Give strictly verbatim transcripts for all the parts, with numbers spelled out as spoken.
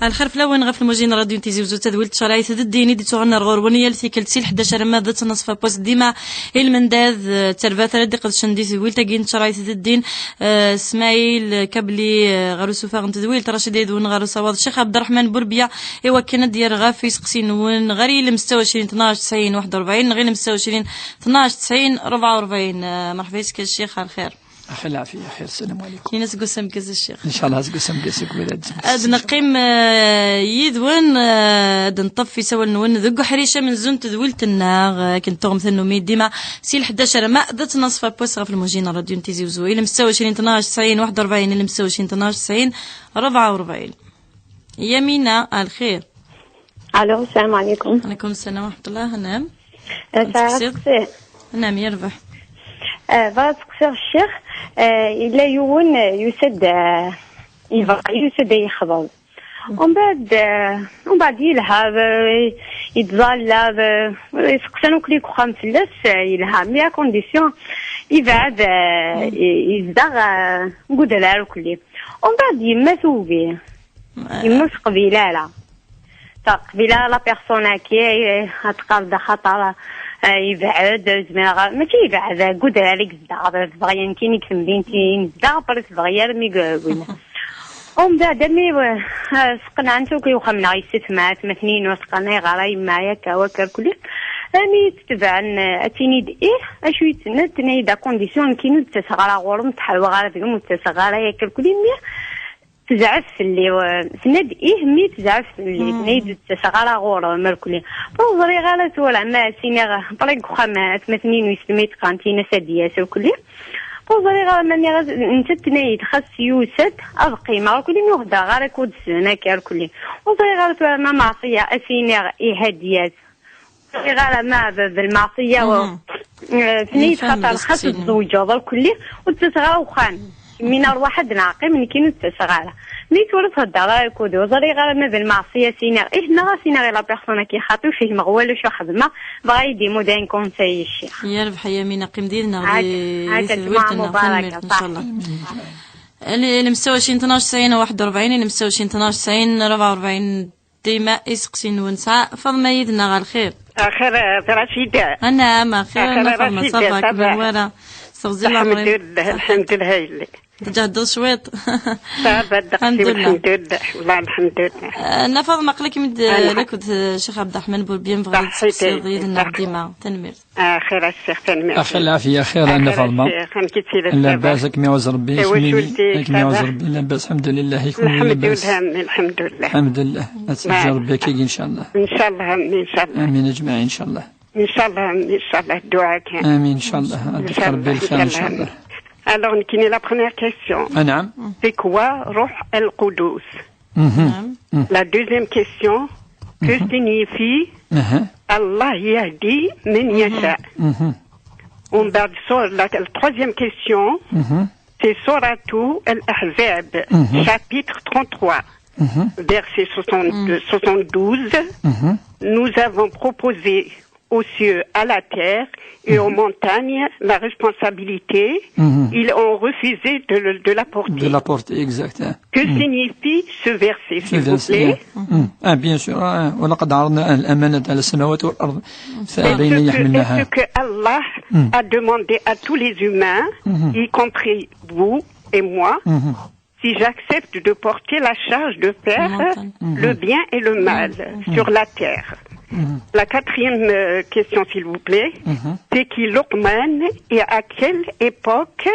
Lxir fell-awen ɣef lmujin n Radyu n Tizi Wezzu, tadwilt n tcerɛit d ddin i d-ittuɣen ar ɣur-wen yal tikkelt si lḥdac alamma d ttnaṣfa n wass. Dima i lmendad, eh, d tarbaɛt ara d-iqedcen di tedwilt-agi n tcerɛit d ddin. Eh, Smail Kabli, eh, ɣer usufaɣ n tedwilt, Racid Aydwen ɣer usawaḍ, Ccix Abderrahman Bourbiya, i wakken ad d-yerr ɣef iseqsiyen-nwen ɣer yilem setta u ɛecrin tnac tesɛin waḥed u rebɛin neɣ yilem setta u ɛecrin tnac tesɛin rebɛa u rebɛin. Eh, merḥba yes-k a Ccix, ar lxir. Axi lɛafiya, xir, sslam ɛlikum. Ini-as deg wass ameggaz a Ccix. Ncallah deg wass ameggaz akked ad d-, ad neqqim, eh, yid-wen, eh, ad neṭṭef isawal-nwen deg uḥric amenzu n tedwilt-nneɣ, eh, akken tuɣem tannumi dima si lḥdac alamma d ttnaṣfa n wass ɣef lmuji n Radyu n Tizi Wezzu. Ilem setta u ɛecrin tnac tesɛin waḥed u rebɛin, ilem setta u ɛecrin tnac tesɛin rebɛa u rebɛin. Yamina, a lxir. Alo, sslam ɛlikum. Ɛlikum ssalam wa rahmatullah, naam. Eh, sɛiɣ aseqsi. Naam, yerbeḥ. Eh, bɣiɣ ad seqsiɣ ccix, eh, yella yiwen, eh, yusa-d, eh, yebɣa, yusa-d ad yexḍeb. Umbeɛd, eh, umbeɛd yelha, eh, yettẓalla, eh, iseqsan akk deg uxxam fell-as, eh, yelha. Mais à condition, yebɛed, eh, i-, yezdeɣ, eh, deg udrar ukli. Umbeɛd yemma tugi. Yemma ur teqbil ara. Teqbil ara la personne-agi, eh, ad teqqar-d axaṭer, eh, yebɛed, ur zmireɣ ara. Mačči yebɛed, deg udrar i yezdeɣ, tebɣi nekkini deg temdint i nezdeɣ, après tebɣi armi deg win. Umbeɛd, armi, eh, sqenɛen-tt akk i uxxam-nneɣ, yessetma, atmaten-inu, sqenɛen ayɣer a yemma akka, wakka, irkelli. Armi i tt-tebɛen, eh, ad tini-d ih, acu i d-tenna, tenna-yi-d à condition nekkini ur d-ttaseɣ ara ɣur-m, ur ttḥarbeɣ ara deg-m, ur d-ttaseɣ ara, yakka, irkelli, mmi. Tezɛef fell-i, eh, tenna-d ih, mmi tezɛef fell-i, tenna-yi-d ur d-ttaseɣ ara ɣur-m, irkelli. Ur ẓriɣ ara tura ma s-iniɣ, ṭṭlaq deg uxxam, atmaten-inu yessetma-yi-d qqaren-t-in-as ad d-yas, irkelli. Ur ẓriɣ ara ma nniɣ-as, nettat tenna-yi-d xas yusa-d, ad qqimeɣ, irkelli, mi ur heddreɣ ara akked-sen akka, irkelli. Ur ẓriɣ ara tura ma Meɛṣiya a s-iniɣ ih ad d-yas. Ur ẓriɣ ara ma d, d lmeɛṣiya, eh, tenna-yi-d xaṭer xas tzewǧeḍ, irkelli, ur d-ttaseɣ ara uxxam. Min rwaḥ ad neɛqim, nekkini ur d-ttaseɣ ara. Mi tura thedder ara akked-i, ur ẓriɣ ara ma d lmeɛṣiya a s-iniɣ ih neɣ a s-iniɣ i la personne-agi, xaṭi ur fhimeɣ walu acu xedmeɣ, bɣa ad yi-d-imud ayen conseil ccix. Yerbeḥ a Yamina, qqim did-neɣ di, di tedwilt-nneɣ. Tanemmirt, ncallah. Ilem setta u ɛecrin tnac tesɛin waḥed u rebɛin, ilem setta u ɛecrin tnac tesɛin rebɛa u rebɛin. Dima iseqsiyen-nwen. Sɛa Faḍma yid-neɣ, a lxir. Axir, eh, Racida. Anɛam, axir, axir, a Faḍma, Racida, ça va, ça va. Kemmel wara. Teɣzi leɛmer-im. Lḥemdullah, lḥemdullah, yelli. Tǧehdeḍ cwiṭ. Ça va, ddeqs-iw, lḥemdullah. Lḥemdullah, wallah, lḥemdullah. Eh, Nna Faḍma, aql-ikem-id, eh, akked, eh, Ccix Abderrahman Bourbiya, tebɣiḍ ad teqsiḍ yid-neɣ dima. Tanemmirt. Axir a Ccix, tanemmirt. Axir lɛafiya, axir a Nna Faḍma. Axir a Ccix, amek i ttiliḍ? Labas, ad kem-iɛuzz Rebbi, isem-im, ad kem-iɛuzz Rebbi, labas, lḥemdulillah, i kunwi labas? Lḥemdulillah, lḥemdulillah. Lḥemdulillah. Ad teǧǧ Rebbi akkagi, ncallah. Ncallah, amin, ncallah. Amin, aǧmaɛin, ncallah. Ncallah, amin, ncallah, dduɛa kan. Amin, ncallah. Ad yefk Rebbi lxir, ncallah. Alors, nekkini, la première question. Ah, naam. C'est quoi Ruh al-Qudus? Mhm. La deuxième question, que signifie Allah yahdi man yasha? Mhm. Umbeɛd, sur la, la troisième question, c'est Suratu Al-Ahzab, chapitre trente-trois, verset soixante, soixante-douze. Nous avons proposé aux cieux, à la terre et aux montagnes la responsabilité. Ils ont refusé de, le- de la porter. De la porter, exact, hein. Que signifie ce verset, s'il vous plaît? Ah, bien sûr, hein. ولقد عرضنا الأمانة على السماوات والأرض فأبين أن يحملنها. Est-ce que, est-ce que Allah a demandé à tous les humains, y compris vous et moi, si j'accepte de porter la charge de faire le bien et le mal sur la terre. La quatrième, euh, question, s'il vous plaît, c'est qui Luqman et à quelle époque,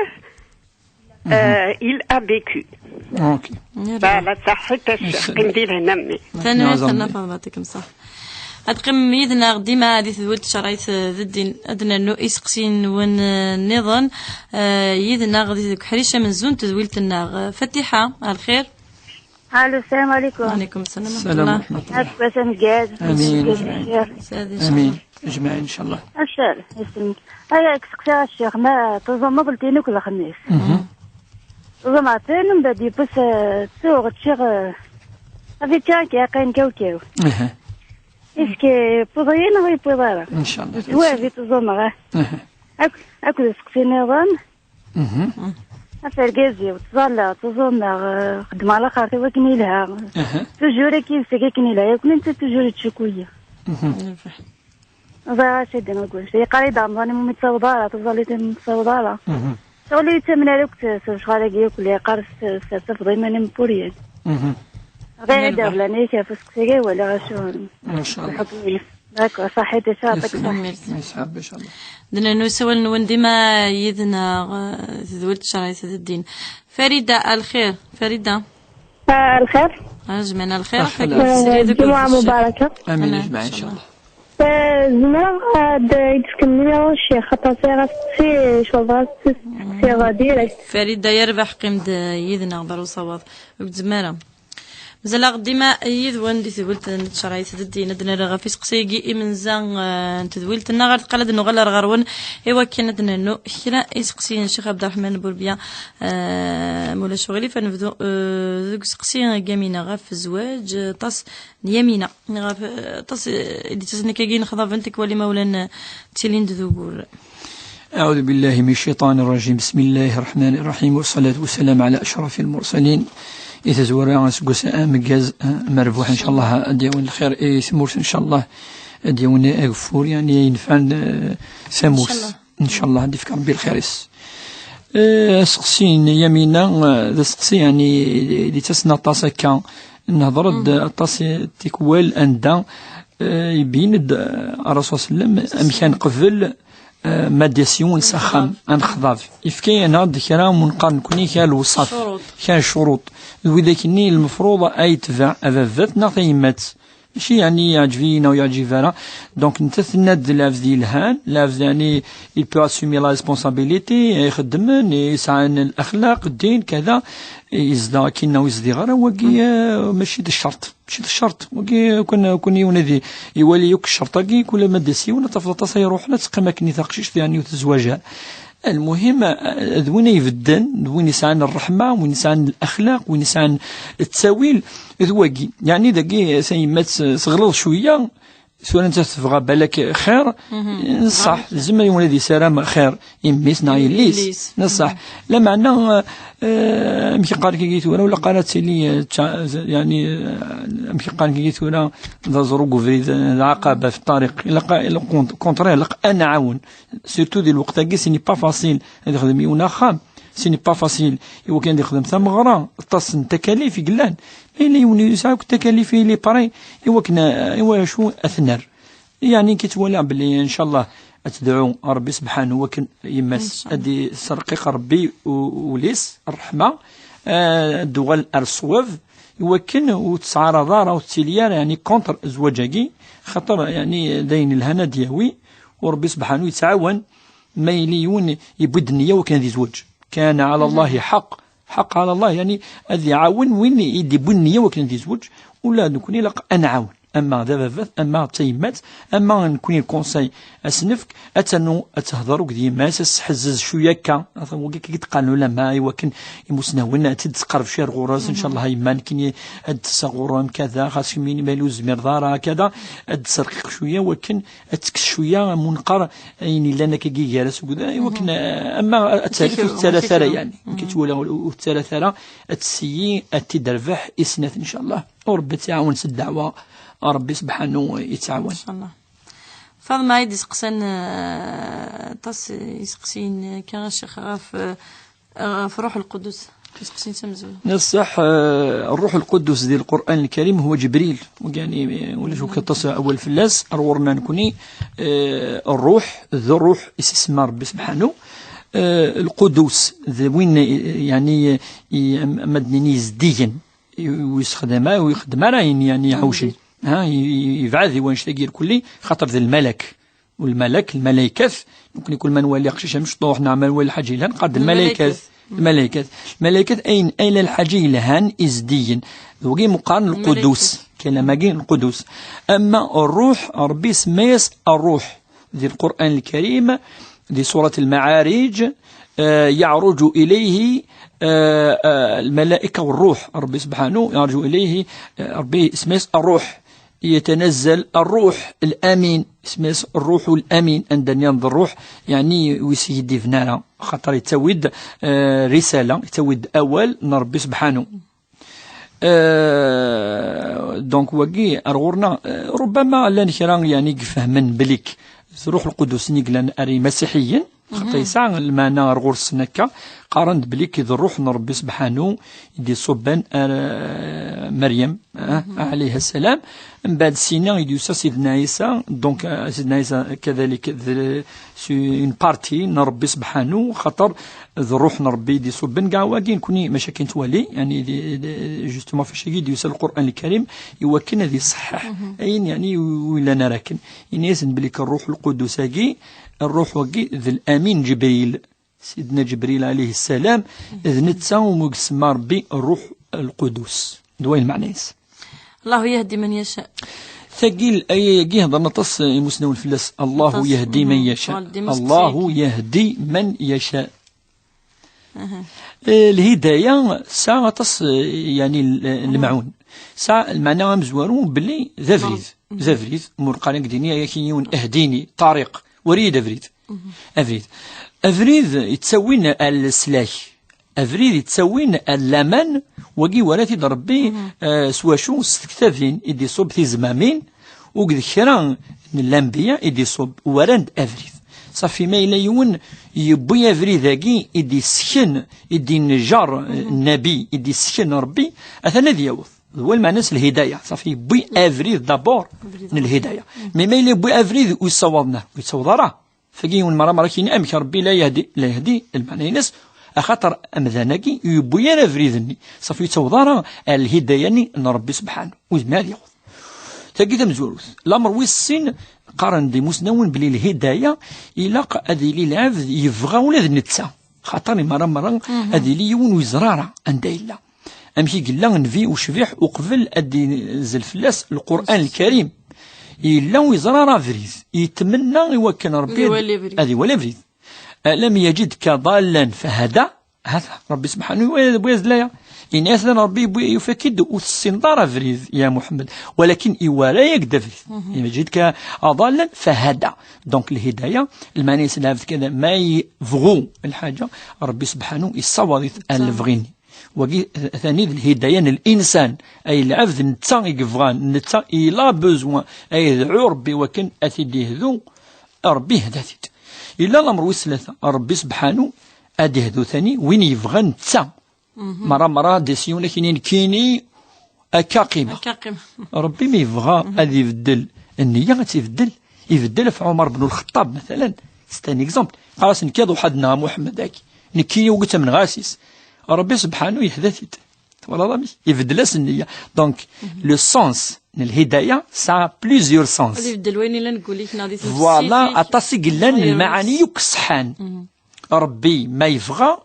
euh, il a vécu? Ok. Voilà, صحيت الشيخ. Tanemmirt, a Nna Faḍma, yɛṭikem ṣṣeḥḥa. Ad teqqimem yid-neɣ dima di tedwilt tcerɛit, eh, d ddin. Ad nernu iseqsiyen-nwen, eh, nniḍen, eh, yid-neɣ di, deg uḥric amenzu n tedwilt-nneɣ. Eh, Fatiḥa, a lxir. Alo, sslam ɛlikum. Ɛlikum sslam wa rahmatullah. Aseggas ameggaz. Amin. Amin. Amin. Ajmaɛin, ncallah. Asal, isem. Aya, seqsiɣ a Ccix, ma tuẓumeḍ letniyen akked lexmis? Mhm. Tuẓumeḍ-ten, mbeɛd yewwas, eh, tuɣ ččiɣ, eh, ad ččiɣ akka, yeqqim kawkaw. Aha. Est-ce que yewwiḍ-iyi neɣ ur yewwiḍ ara? Ncallah. Ttwabi tuẓumeɣ, ah. Aha. Ak-, akked useqsi nniḍen. Mhm. Ɣef argaz-iw, ttẓallaɣ, ttẓumeɣ, eh, xeddmeɣ laxert i wakken yelha. Aha. Toujours akka yid-s, akka akken yelha, yakk netta toujours yettcukku-yi. Mhm. Ẓriɣ acu i d-nɣuc. Yeqqar-iyi-d Remḍan imi ur yettaweḍ ara, taẓallit imi ur yettaweḍ ara. Mhm. Ccɣel ur yettamen ara akk s, s lecɣal-agi yakk, yeqqar s, s, s, tafeḍ iman-im pour rien. Mhm. Ɣir ad aɣlan-ik ɣef useqsi-agi, walaɣ acu. Macallah. Lḥukm-ines. D'accord, ṣaḥit, icabak ṣaḥit. Merci. Yesɛa, macallah. D nennu usawal-nwen dima yid-neɣ, eh, tedwilt ccṛeɛ i tdeddin. Farida, alxir. Farida. Ah, alxir. Ah, jmeɛna alxir. Alxir. Tagi, eh, srid, ǧumuɛa mubaraka. Amin, jmeɛ, inchallah. Eh, zemreɣ ad yi-d-tefkem numéro n ccix, xaṭer sɛiɣ asteqsi, ccɣel bɣiɣ ad t-steqsiɣ direct. Farida, yerbeḥ, qqim-d yid-neɣ ɣer usawaḍ. Ur k-tezmir ara. Mazal-aɣ dima yid-wen di tedwilt n ttcerɛit d ddin. Ad d-nerr ɣef iseqsi-agi imenza, eh, n tedwilt-nneɣ, ar teqqal ad nuɣal ar ɣer-wen i wakken ad d-nernu kra iseqsiyen. Ccix Abderrahman Bourbia, eh, ma ulac uɣilif, ad nebdu, eh, deg useqsi n Yamina ɣef zzwaǧ, eh, aṭas n Yamina, ɣef, eh, aṭas, eh, i d-ittasen akkagi nexḍaben tikwal imawlan, eh, ttilin-d d ugur. أعوذ بالله من الشيطان الرجيم. بسم الله الرحمن الرحيم. والصلاة والسلام على أشرف المرسلين. I tazwara aseggas ameggaz, eh, amerbuḥ, inchallah, ad d-yawin lxir i tmurt, inchallah, ad d-yawin ageffur, yani, yenfan, eh, tamurt. Inchallah. Inchallah, ad d-yefk Rebbi lxir-is. Eh, aseqsi n Yamina, eh, d aseqsi, yani, d-, d-, yettasen aṭas akka. Nehḍer-d aṭas tikwal anda, eh, yebyin-d, eh, Rasul sallam amek ad nqebel, eh, ma d-yas yiwen s axxam, ad nexḍab. Yefka-yaneɣ-d kra n unqar nekni, kra n lewṣat, kra n ccuruṭ. D widak-nni lmefruḍ ay yetbeɛ ababat neɣ tayemmat. Mačči yeɛni yeɛǧeb-iyi neɣ ur yeɛǧib ara. Donc, netta tenna-d d lɛebd yelhan, lɛebd yeɛni il peut assumer la responsabilité, ixeddmen, yesɛan laxlaq, ddin, kada, yezdeɣ akkin neɣ ur yezdiɣ ara, wagi, eh, mačči d ccerṭ. Mačči d ccerṭ. Wagi, kun, kun yiwen ad i-, iwali yakk ccerṭ-agi, kul ma d-yas yiwen, ad tafeḍ aṭas ay iruḥen, ad teqqim akken i taqcict, yeɛni ur tezwaǧ ara. Lmuhim, eh, d win ay ibedden, d win yesɛan ṛṛeḥma, win yesɛan laxlaq, win yesɛan ttawil, d wagi. Yeɛni dagi, tayemmat s-, teɣleḍ cwiya, tura nettat tebɣa balak xir, n ṣṣeḥ, tezmer yiwen ad yessaram xir i mmi-s neɣ i yelli-s, n ṣṣeḥ. Lameɛna, eh, amek i qqaren kagi tura, ur ilaq ara ad tili, eh, tca-, yeɛni, eh, amek i qqaren kagi tura, d aẓru deg ubrid, eh, d lɛaqaba fi ṭṭariq. Ilaq, ilaq, au contraire, ilaq ad nɛawen. Surtout di lweqt-agi, ce n'est pas facile ad ixdem yiwen axxam, ce n'est pas facile i wakken ad ixdem tameɣra, aṭas n takalif i yellan. Ma yella yiwen yesɛa akk takalif, il est prêt i wakken, eh, i wacu ad t-nerr. Yeɛni, ki ttwaliɣ belli, ncallah, ad tedɛu Rebbi sebḥanu wakken yemma-s ad d-iserqiq Rebbi u-, ul-is, ṛṛeḥma, eh, ad d-tuɣal ar ṣṣwab, i wakken ur tettɛaraḍ ara, ur tettili ara, yeɛni, contre zzwaǧ-agi, xaṭer, yeɛni, d ayen ilhan ad d-yawi, u Rebbi sebḥanu yettɛawan, ma yili yiwen yewwi-d nniya wakken ad yezweǧ. Kana ɛala Llahi ḥaq. Ḥaq ɛala Llah, yeɛni ad iɛawen win i d-yewwin nniya wakken ad yezweǧ. Ula d nekkni ilaq ad nɛawen. Ama d ababat, ama d tayemmat, ama nekkni lkunsay ad s-nefk, ad ternu ad tehder akked yemma-s, ad s-ḥezzez cwiya akka. Atan wagi akka i d-qqaren ulama, i wakken imusnawen ad tt-id-tesqerb cwiya ar ɣur-s, ncallah a yemma nekkni ad d-tesseɣ ɣur-m kada, xas kemmini ma yella ur tezmireḍ ara kada, ad d-tesserqiq cwiya wakken ad tekkes cwiya amunqer ayen yellan akkagi gar-as akked, i wakken, eh, ama ad tt-, ur tettarat ara, yeɛni, nekk ttwaliɣ ur, ur tettarat ara, ad tesseyi, ad t-id-terbeḥ i snat, ncallah. U Rebbi ad tt-iɛawen s ddeɛwa, Rebbi sebḥanu yettɛawan. Ncallah. Faḍma i d-iseqsan, eh, aṭas iseqsiyen akka, a Ccix, ɣef, eh, ɣef Ṛṛuḥ Lqudus. Iseqsiyen s amezwaru. D ṣṣeḥ, eh, Ṛṛuḥ Lqudus di Lqur'an Lkarim huwa Ǧebril. Yeɛni, eh, ulac akk aṭas awal fell-as, ar ɣur-neɣ nekkni, eh, Ṛṛuḥ, d Ṛṛuḥ i s-isemma Ṛebbi sebḥanu. Eh, Lqudus, d win, eh, yeɛni, eh, i, am-, am ad d-nini, yezdigen. Ur yessexdam ara, ur ixeddem ara ayen, yeɛni, iɛewjen. Ha, i-, i-, yebɛed i wannect-agi irkelli, xaṭer d lmalak. U lmalak, lmalaykat, nekkni kul ma nwali aqcic amecṭuḥ, neɣ ma nwali lḥaǧa yelhan, neqqar-d lmalaykat. Lmalaykat. Lmalaykat. Lmalaykat, ayen, ayen lḥaǧa yelhan, izdigen. D wagi meqqaren lqudus. Lmalaykat. Kalam-agi lqudus. Ama Ṛṛuḥ, Ṛebbi isemma-yas Ṛṛuḥ. Di Lqur'an Lkarim, di surat Lmaɛarij, eh, يعرج إليه, eh, eh, الملائكة والروح. Ṛebbi sebḥanu, يعرج إليه, eh, Ṛebbi isemma-yas Ṛṛuḥ. يتنزل الروح الأمين، اسمه الروح الأمين، عندنا الروح، يعني ويسيدي فنارا، خاطر يتويد، آه، رسالة، يتويد أول نربي سبحانه. آه، دونك واقي أرغورنا، آه، ربما لان كرا يعني يفهمن بليك روح القدس نيقلان أري مسيحيين، خاطر يسعى المعنى أرغور السنكة، قارن بليك إذ الروح نربي سبحانه يدي صبان، آه، مريم، آه، عليها السلام. من بعد سينا يدوسا سيدنا عيسى، دونك، آه، سيدنا عيسى كذلك ذ-، سو-، اون بارتي نربي سبحانه، خاطر ذ الروح نربي دي صبن كاع واقين كوني مشاكل توالي، يعني دي، دي جوستومون فاش يجي يدوسا القرآن الكريم يوكن هذه يصحح. أين يعني ولا نراكن. يعني يسن بليك الروح القدس هاقي، الروح واقي ذ الأمين جبريل. سيدنا جبريل عليه السلام، إذ نتا ومقسم ربي الروح القدس. دواء المعنيس. الله يهدي من يشاء. ثقيل أي يقيه ضمطس يمسنون فلس. الله يهدي من يشاء. الله يهدي من يشاء. أها. آه، الهداية ساعة تص-، يعني ال-، المعون. ساعة المعنى مزوارون بلي ذا فريد. ذا فريد، مور قرن ديني، يا كي يون اهديني، طريق، وريد أفريد. أفريد. أفريد يتسوين السلاك. أفريد يتسوين اللمن، وقي وراتي ربي، آه، سواشو ستكتابين، إدي صوب تيزمامين، وقد كرا من الأنبياء إدي صوب ورند أفريد. صافي ما إلا يون يبوي أفريد هاقي، إدي سكن، إدي نجار، آه، النبي، إدي سكن ربي، أثنى دياوث. هو المعنى الهداية، صافي يبوي أفريد دابور من الهداية. مي ما إلا يبوي أفريد ويصوضنا، ويصوض راه. فكي يون مرة مرة كيني أمك ربي لا يهدي، لا يهدي المعنى ينس، أخاطر أمذانكي يبوي أنا أفريد الني. صافي يتصوض راه الهداية ني أن ربي سبحانه. وزمار ياخذ. تاقي تمزوروث. الأمر ويسين قارن دي مسنون بلي الهداية إلا ق-، أذي لي العبد يبغى ولا ذ نتسا. خاطر مرة مرة أذي لي يون وزرارة عند إلا. أمشي قلا نبي وشبيح وقبل أدي نزل فلاس القرآن الكريم. إلا وزرارة فريد. يتمنى يوكل ربي أذي ولي فريد. أذي ولي فريد. ألم يجدك ضالا فهدى. هذا ربي سبحانه وتعالى بويز لايا. إن أثنى ربي بوي يفكد وتسندار فريد يا محمد. ولكن إيوالا يقدر فريد. يجدك ضالا فهدى. دونك الهداية، المعنى يسلم كذا ما يبغو الحاجة. ربي سبحانه يصور الفغين. وقي ثاني الهداية للإنسان. أي العبد نتا يقفغان، نتا إلا بوزوان. أي يدعو ربي وكن أثيدي هذو، ربي هداتيد. إلا الأمر ويس ثلاثة، ربي سبحانه أدي هذو ثاني وين يبغى نتا. مرة، مرة ديسيون كينين كيني أكا قيمة. أكا قيمة. ربي ما يبغى أذ يبدل النية، غتبدل، يبدل في عمر بن الخطاب مثلًا. سي ان اكزومبل. قال سن كيض وحدنا محمد هاكي. نكي وقت من غاسيس. ربي سبحانه يحدث. ولا ربي يبدل النية. دونك، لو سونس الهداية سا بليزيور سونس. غادي يبدل وين إلا نقول لك ناضي تنفسي فوالا، فيك. أطاس يقلان المعاني يكسحان. ربي ما يبغى،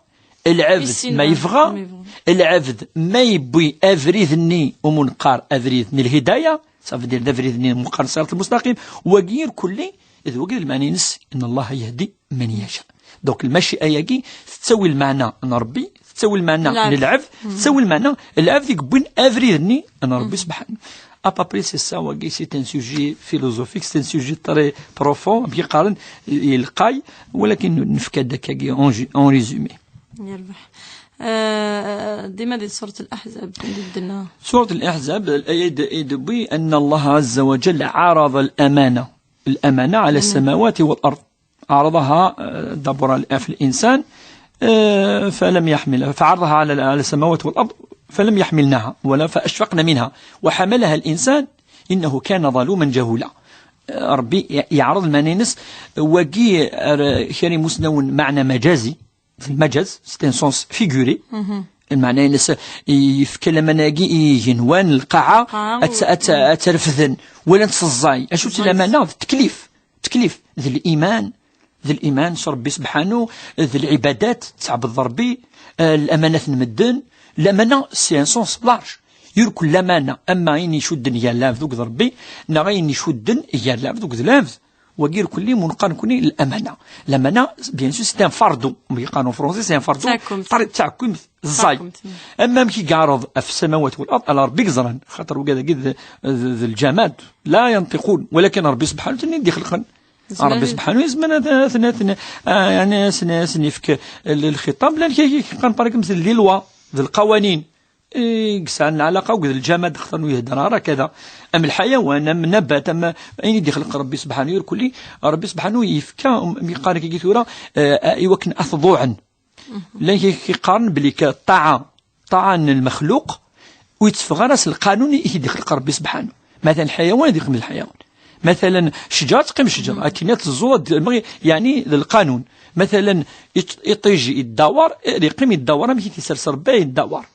العبد ما يبغى، العبد ما يبوي أفريد ني ومنقار أفريد ني الهداية، صافي دير أفريد ني منقار الصراط المستقيم، وغير كلي، إذ وغير المعنى ينس إن الله يهدي من يشاء. دونك المشيئة ياكي تتسوي المعنى ن ربي، تتسوي المعنى ن العبد، تتسوي المعنى العبد يقبل أفريد ني أن ربي سبحانه. أبابري سي سا، واقي سي ان سوجي فيلوزوفيك، سي ان سوجي تري بروفون، بيقارن يلقاي، ولكن نفكا دكاكي اون ريزومي. يربح. آه، ديما دي سورة الأحزاب، دي الدنا. سورة الأحزاب، الآية د-، إي دبي أن الله عز وجل عرض الأمانة، الأمانة على السماوات والأرض. عرضها، آه، دبر الآف الإنسان، آه، فلم يحمل، فعرضها على، على السماوات والأرض فلم يحملنها ولا فأشفقن منها وحملها الإنسان إنه كان ظلوما جهولا. آه، ربي ي-، يعرض المعنى نس، وقي، آه، كريم مسنون معنى مجازي، في المجاز، سي ان سونس فيغوري. المعنى نس يفكر لما ناقي يجنوان القاعة، أت-، أت-، أترفذن، ولا نتصزاي. أشو تسلم أنا؟ التكليف. تكليف ذي الإيمان، ذي الإيمان شربي سبحانه، ذي العبادات تعبد ربي، آه، الأمانات نمدن، الأمانة سي ان سونس لارج. يركن الأمانة، أما إن يشدن يا لابد وقد ربي، نا غين يشدن يا لابد وقد لابد. Wagi irkelli mu neqqar nekkni l'amana. L'amana, bien sûr, c'est un fardeau. Mi yeqqaren en français, c'est un fardeau. Taɛkumt. Tar-, taɛkumt, ẓẓay. Taɛkumt. Am amek i yeɛreḍ ɣef samawat wal ard, ala Rebbi i yeẓran. Xaṭer wigad-agi d, d, d lǧamad. La yanṭiqun. Walakin Rebbi subḥanahu wa taɛala i d-ixelqen. Rebbi subḥanahu yezmer ad, ad, ad, ad, ah, yani, ad sen, ad sen yefk l-, lxiṭab, llan kra i yeqqaren, par exemple, d les lois, d lqawanin. I yesɛan lɛalaqa akked lǧamad, xaṭer ur yehder ara kada. Am lḥayawan, am nabat, am ayen i d-ixleq Rebbi subḥanahu irkelli, Rebbi subḥanahu yefka, um, yeqqar akka tura, eh, i wakken ad t-ḍuɛen. Llan kra i yeqqaren belli ka ṭṭaɛa, ṭṭaɛa n lmexluq, ur yetteffeɣ ara s lqanun i t-id-ixleq Rebbi subḥanahu. Matalan, lḥayawan ad yeqqim d lḥayawan. Matalan, ccǧer ad teqqim ccǧer. Akken ad teẓẓu, ad d-, yeɛni d lqanun. Matalan, iṭ-, iṭij yeddawar, ad yeqqim yeddawar amek i t-isers Rebbi yeddawar.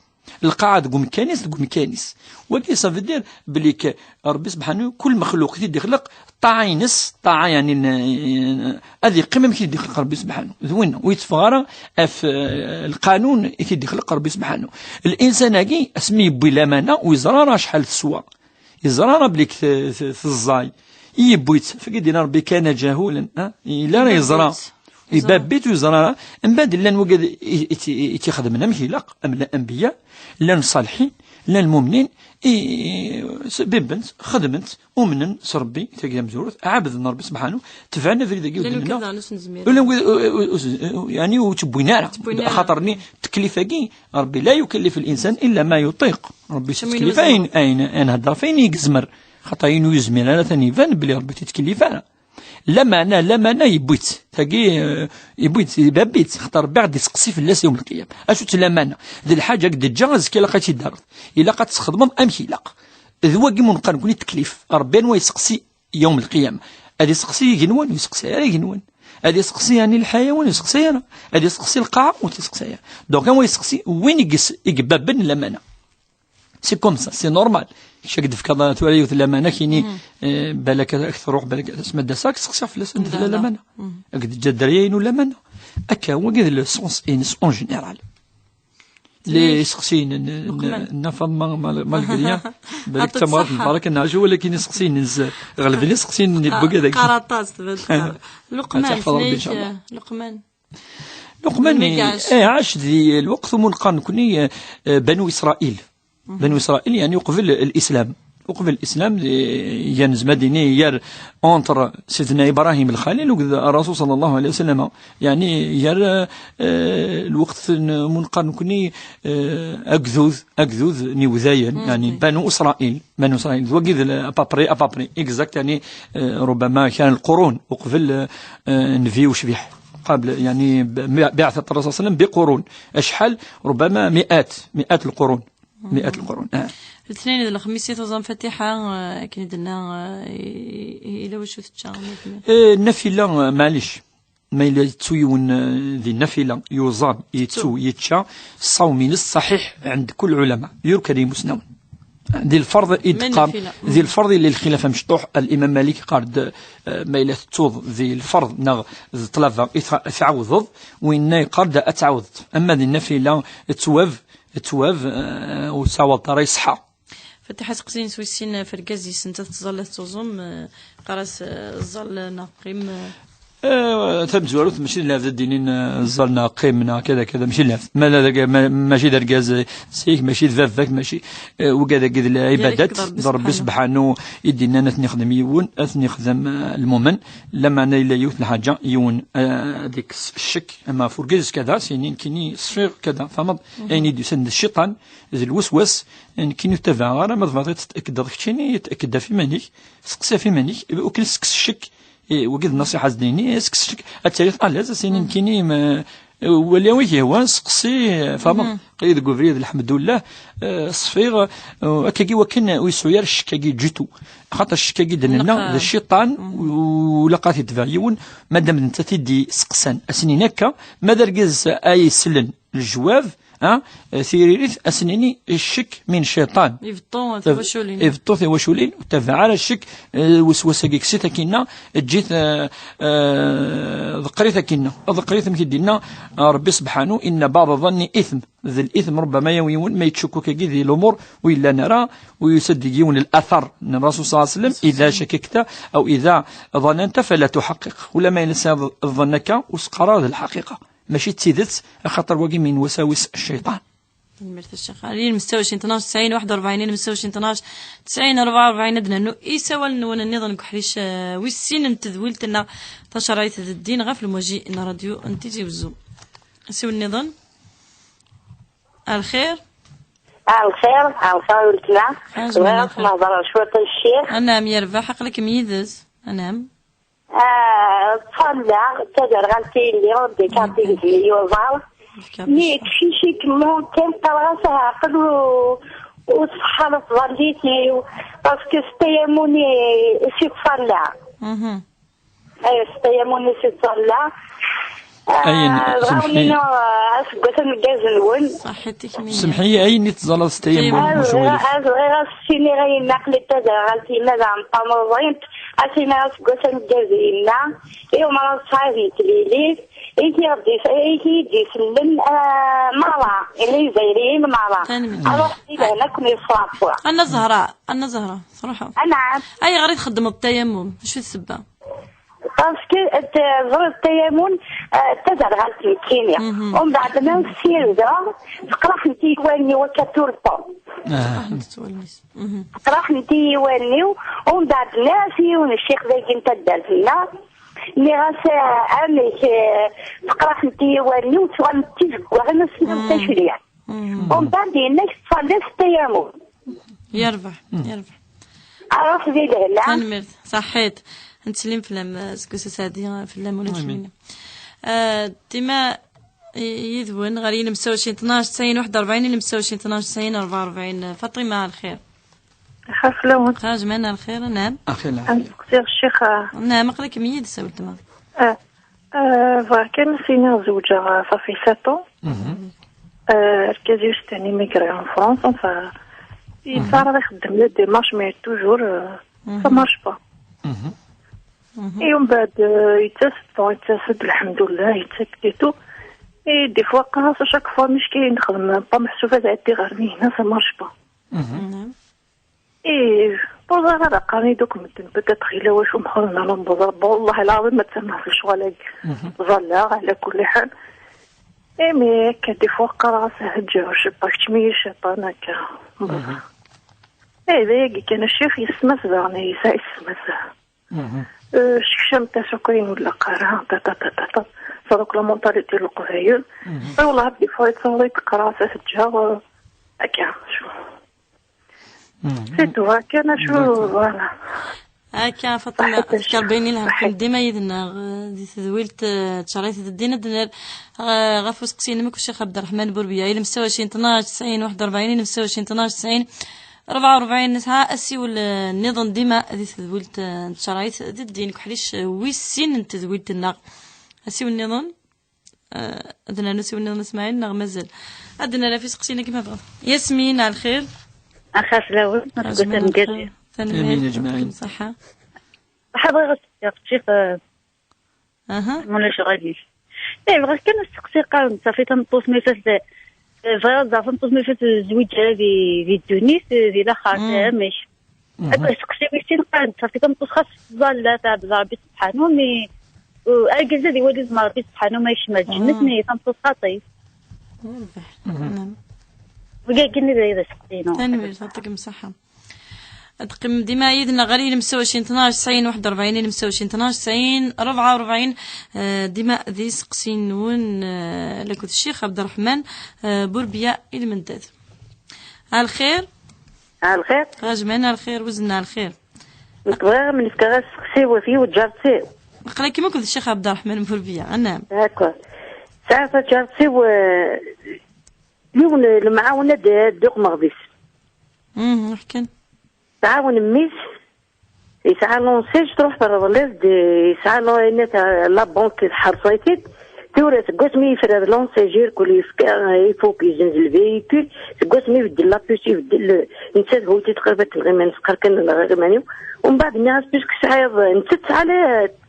Lqaɛa deg umkan-is, deg umkan-is. Wagi, ça veut dire belli que Rebbi subḥanahu, kul mexluq i t-id-ixleq, ṭṭaɛa-ines, ṭṭaɛa, yeɛni, n-, ad yeqqim amek i t-id-ixleq Rebbi subḥanahu. D winna, ur yetteffeɣ ara ɣef, eh, lqanun i t-id-ixleq Rebbi subḥanahu. Linsan-agi, asmi yewwi lamana, ur yeẓra ara acḥal teswa. Yeẓra ara belli k-, t-, t-, teẓẓay. Yewwi-tt, fagi d-yenna Rebbi kana jahulan, ha? Yella ara yeẓra. Ibabbi-tt. Ibabbi-tt ur yeẓra ara. Mbeɛd llan wigad i, i, i, i tt-ixedmen amek ilaq, am lanbiya, llan ṣaliḥin, llan lmumnin, i, i, s-, bibben-tt, xedmen-tt, umnen s Rebbi, tagi tamezwarut, ɛebden Rebbi subḥanahu, tebɛen abrid-agi. Llan wigad daɣen ur sen-nezmir. Llan wigad, u-, u-, u-, yeɛni ur ttewwin ara. Ur ttewwin ara. Axaṭer-nni teklif-agi, Rebbi la yukallifu l-insan illa ma yutiq. Rebbi yetteklif ayen, ayen, ayen hedder ɣef ayen i yezmer. Xaṭer ayen ur yezmir ara, atan iban belli Rebbi ur yettkellif ara. Lameɛna, lameɛna yewwi-tt. Tagi, eh, yewwi-tt, ibabbi-tt. Xaṭer Rebbi ad d-iseqsi fell-as yawm lqiyama. Acu-tt lameɛna? D lḥaǧa i k-d-teǧǧa, azekka ilaq ad tt-id-terreḍ. Ilaq ad txedmeḍ amek ilaq. D wagi mu neqqar nekkni teklif. Rebbi anwa yesseqsi yawm lqiyama? Ad iseqsi igenwan, ur yesseqsay ara igenwan. Ad iseqsi, yeɛni, lḥayawan, ur yesseqsay ara. Ad iseqsi lqaɛa, ur t-yesseqsay ara. Donc, anwa yesseqsi? Win i yes-, i ibabben lamana. C'est comme ça, c'est normal. Kečč ad k-d-fkeḍ tura yiwet lamana, kini, eh, balak ad k-truḥ, balak asma d-ass, ad k-seqsiɣ fell-as, anda tella lamana? Ad k-d-teǧǧa dderya-inu lamana? Akka, wagi d le sens-ines en général. Les iseqsiyen n, n, Luqman. Nna Faḍma, mal-, malgré, balak d tamɣart n Barak neɛju, walakin iseqsiyen-nnes ɣelben iseqsiyen n wigad-agi. Qqar aṭas, tebda teqqar. Luqman, ad teḥfeḍ Rebbi, ssnayt, inchallah. Luqman. Luqman, eh, ɛac di lweqt umi neqqar nekkni, eh, eh, Banu Israil. Banu Israil, yeɛni uqbel l-Islam. Uqbel l-Islam, eh, gan zmadini, gar entre Sidna Ibrahim Lxalil akked Rasul sallallahu alayhi wa sallam. Yeɛni gar, eh, lweqt n, umi neqqar nekkni, eh, agdud, agdud n Iwdayen, yeɛni Banu Israil. Banu Israil, d wagi d l-, à peu près, à peu près, exact, yeɛni, eh, ربما كان القرون uqbel, eh, Nnbi ucbiḥ. قبل، يعني، ب-، بعثة الرسول صلى الله عليه وسلم بقرون. Acḥal? ربما مئات، مئات القرون. مئات القرون. Ah. Letnayen d lexmis i tuẓam Fatiḥa, eh, akken i d-tenna, eh, i-, i-, ila wacu tečča. Eh, nafila, eh, maɛlic. Ma yella yettu yiwen, eh, di nafila, yuẓam, yettu, yečča, ṣṣawm-ines ṣaḥiḥ ɛend kul lɛulama. Yurkad imusnawen. Di lferḍ i d-qqar, di lferḍ yella lxilaf amecṭuḥ, Limam Malik iqqar-d, eh, ma yella tettuḍ di lferḍ neɣ d ṭṭlaba i tɛawdeḍ, winna iqqar-d ad tɛawdeḍ. Ama di nafila, ttwab, ttwab, eh, ur tɛawdeḍ ara, iṣeḥḥa. Fatiḥa, teqsiyin s wis sin ɣef urgaz-is, nettat teẓẓal la tettuẓum, eh, qqar-as, eh, ẓẓal neɣ qqim, eh. Eh, tamezwarut, mačči d lɛebd ad d-inin, eh, ẓẓal neɣ qqim neɣ kada kada, mačči d lɛebd. Ma d, ma, mačči d argaz, eh, zik, mačči d baba-k, mačči, eh, wigad-agi d lɛibadat, d Rebbi subḥanu i d-innan ad ten-ixdem yiwen, ad ten-ixdem, eh, lmumen, lameɛna yella yiwet n lḥaǧa, yiwen, eh, ad ikkes ccek, ama ɣef urgaz-is kada, s-inin nekkini ṣfiɣ kada, tfehmeḍ? Ayen i d-yusan d cciṭan, d lweswas, nekkini ur ttabaɛeɣ ara, ma tebɣiḍ ad tettakdeḍ keččini, ttaked ɣef iman-ik, seqsi ɣef iman-ik, akken tekkes ccek, eh, wagi d nnṣiḥa s-d-nini, eh, sekkes ccek, ad tiliḍ à l'aise, a s-inin nekkini, ma, eh, wali amek yehwa, seqsi, eh, tfehmeḍ, aql-i deg ubrid, lḥemdullah, eh, ṣfiɣ, eh, akkagi wakken ur yesɛi ara ccek-agi du tout. Axaṭer ccek-agi d-nenna, d cciṭan, u-, ilaq ad t-itbeɛ yiwen, madam d nettat i d-iseqsan. A s-inin akka, ma d argaz ay isellen, lejwab, Ha? Tiririt, ad s-nini ccek min cciṭan. Ibeṭṭu tiwaculin. Ibeṭṭu tiwaculin, ur tabaɛ ara ccek, eh, weswas-agi kkes-it akkinna, eǧǧ-it, eh, eh, ḍeqqer-it akkinna. Ḍeqqer-it amek i d-yenna, eh, Rebbi sebḥanu, inna baɛḍ ḍanni ithm. D lithm, rubbama yawi yiwen ma yettcukku akkagi di lumuṛ ur yellan ara, u yusa-d deg yiwen lathar n Rasul صلى الله عليه وسلم, إذا شككت أو إذا ظننت فلا تحقق. Ula ma yella tesɛiḍ ḍḍan akka, ur s-qqar ara d lḥaqiqa. Mačči d tidet, axaṭer wagi min wasawis cciṭan. Tanemmirt a Ccix. Ar yilem ستة وعشرين اثناش تسعين واحد وأربعين, yilem ستة وعشرين اثناش تسعين أربعة وأربعين, ad nernu isawalen-nwen nniḍen deg uḥric, eh, wis sin n tedwilt-nneɣ tacerɛit d ddin ɣef lmuji n ṛṛadyu n Tizi Wezzu. Asiwel nniḍen. Ar lxir. Ar lxir, ar lxir a weltma. Bɣiɣ ad s-nehḍer cwiṭ i ccix. Anɛam, yerbeḥ, aql-ikem yid-s. Anɛam. Ah, ttẓallaɣ, d taderɣalt i lliɣ, ur d-ikkaṭ i gzem i yuẓar. Mi yekcicik monten, qqareɣ-as ɛqel u, u ṣṣeḥḥa la tẓallit-iw, parce que s tayamuni i s-ittṣalla. Mhm. Ay, s tayamuni i s-ittṣalla. Ayen, ah, semḥi. Dɣa ur aseggas ameggaz-nwen. Ṣaḥit-ik. Semḥi-yi, ayen i teẓẓalaḍ s tayammu, tayammu. Mucwilif. Ad bɣiɣ ad s-iniɣ ayen aql-i d taderɣalt-inna daɣen tamuẓint, ad s-iniɣ aseggas ameggaz-inna, i umraḍ sɛid n tlilit, i t-id-isellen, ah, merra, i Izzayriyen merra. Tanemmirt. Aruḥ di lehna ken-iṣafu. Anna Zahra, Anna Zahra, truḥeḍ. Anɛam. Ayɣer i txeddmeḍ tayammum? Acu d ssebba? Parce que, euh, ẓriɣ tayamun, euh, d taderɣalt nekkini. Mhm. Umbeɛd ma ssirdeɣ, teqraḥent-iyi wallen-iw akka tout le temps. Ah. Teqraḥent-iyi wallen-is. Mhm. Teqraḥent-iyi wallen-iw, umbeɛd nniɣ-as i yiwen ccix dagi n taddart-nneɣ, nniɣ-as, euh, amek, euh, teqraḥent-iyi wallen-iw, tuɣalent d tizeggaɣin, ass-nni tacliɛt. Mhm. Umbeɛd yenna-k tettṣalliḍ s tayamun. Yerbeḥ, yerbeḥ. Aruḥ di lehna. Tanemmirt, ṣaḥit. Nettsellim fell-am, eh, seg usaɛdi, eh, fell-am ulac. Amin. Winna. Eh, dima, eh, yid-wen, ɣer yilem ستة وعشرين اثناش تسعين واحد وأربعين, yilem ستة وعشرين اثناش تسعين أربعة وأربعين. Faṭima, ar lxir. Lxir fell-awen. Xaǧman, ar lxir, naɛam. Ar lxir, naɛam. Ad nseqsi ccix, eh. Naɛam, aql-ikem yid-s a weltma. Eh, eh, bɣiɣ kan ad s-iniɣ zewǧeɣ, eh, ça fait sept ans. Mhm. Euh, argaz-iw, c'est un immigré en France, enfin, il s'arrête de me démarche, mais toujours, euh, ça marche pas. Mhm. Et umbeɛd, euh, yettas-d, bon, yettas-d, lḥemdullah, yettak-d et tout. Et des fois, qqareɣ-as à chaque fois, mecki nexdem pas meḥsub ad ɛeddiɣ ɣer dinna, ça marche pas. Mhm. Et ur ẓriɣ ara, qqaren-iyi-d akk medden, peut-être yella wacu mxallen ala mbuẓer. Bon, والله العظيم ma ttamneɣ s lecɣal-agi. Mhm. Ẓalleɣ, ɛla kulli ḥal. Imi akka, des fois, qqareɣ-as, "Hǧǧeɣ, je sais pas, keččem-iyi cciṭan akka." Mhm. Eh, d ayagi kan, ccix yessetma-s daɣen, yesɛa yessetma-s. Mhm. Eh, sekcem-as akk ayen ur ilaq ara, ta, ta, ta, ta, ta. C'est donc la mentalité n Leqbayel. Mhm. Eh, والله, des fois, yettaweḍ-iyi-d qqareɣ-as, "Hǧǧeɣ, eh, akka, cfu." Mhm. C'est tout, akken acu, d'accord. Voilà. Akka, Faṭima, ṣaḥit, tefka Rebbi ayen ilhan. Ṣaḥit. Dima yid-neɣ, eh, di tedwilt, eh, d tcerɛit d ddin, ad d-nerr, eh, ɣef useqsi-inem akk Ccix Ɛebderreḥman Burbiya, ilem ستة وعشرين اثناش تسعين واحد وأربعين, ilem ستة وعشرين اثناش تسعين أربعة وأربعين, nesɛa asiwel, eh, nniḍen dima di tedwilt, eh, n tcerɛit d ddin, deg uḥric, eh, wis sin n tedwilt-nneɣ. Asiwel nniḍen? Eh, ad nernu siwel nniḍen a Smaɛil, neɣ mazal? Ad nernu ɣef iseqsiyen-agi ma tebɣiḍ. Yasmin, ar lxir. Axir fell-awen, aseggas ameggaz. Tanemmirt, amin, ajmaɛin. Ṣaḥa. Ḥaḍer ɣef ccix, eh, aha. Ma ulac ɣadis. Eh, bɣiɣ kan ad steqsiɣ, qqaren-d, ṣafi tameṭṭut ma ifat, eh, bɣiɣ ad ẓreɣ tameṭṭut ma ifat tzewwiǧ ara di, di ddunit, eh, di laxert, mm, amek? Mhm. Ad steqsi wis sin, qqaren-d, ṣafi tameṭṭut xas tẓalla, teɛbed Rebbi subḥanu, mi, uh, argaz ad iwali zmer Rebbi subḥanu ma yekcem ar lǧennet, mhm, mi tameṭṭut xaṭi. Yerbeḥ. Mhm. Naam. Wigi-nni d aseqsi-inu. Tanemmirt, yeɛṭikem ṣṣeḥḥa. Ad teqqim dima yid-neɣ ɣer yilem ستة وعشرين اثناش تسعين واحد وأربعين, yilem ستة وعشرين اثناش تسعين أربعة وأربعين, eh, dima d iseqsiyen-nwen, eh, lakked Ccix Ɛebderreḥman, eh, Burbiya i Lmendad. Ar lxir. Ar lxir. Ɣajman, ar lxir, weznen, ar lxir. Nekk bɣiɣ ad m-nefk asteqsi ɣef yiwet tǧaret-iw. Aql-ikem akked Ccix Ɛebderreḥman Burbiya, anɛam. D'accord. Sɛiɣ taǧaret-iw, eh, yiwen lemɛawen ad d-, ad d-uqmeɣ deg-s. Mhm, ḥkan. Tɛawen mmi-s, yesɛa lancier, tṛuḥ terḍel-it-d, yesɛa la-, la banque tḥerṣ-it-id, Tura seg wasmi yefra d lansajir kul yefka, ifuk yezzenz lvéhicule, seg wasmi ibeddel la puce, ibeddel netta d hutiti tqrib ad tenɣi iman-is, qqar kan ad nɣiɣ iman-iw. Umbeɛd nniɣ-as puisque tesɛiḍ, netta tesɛa la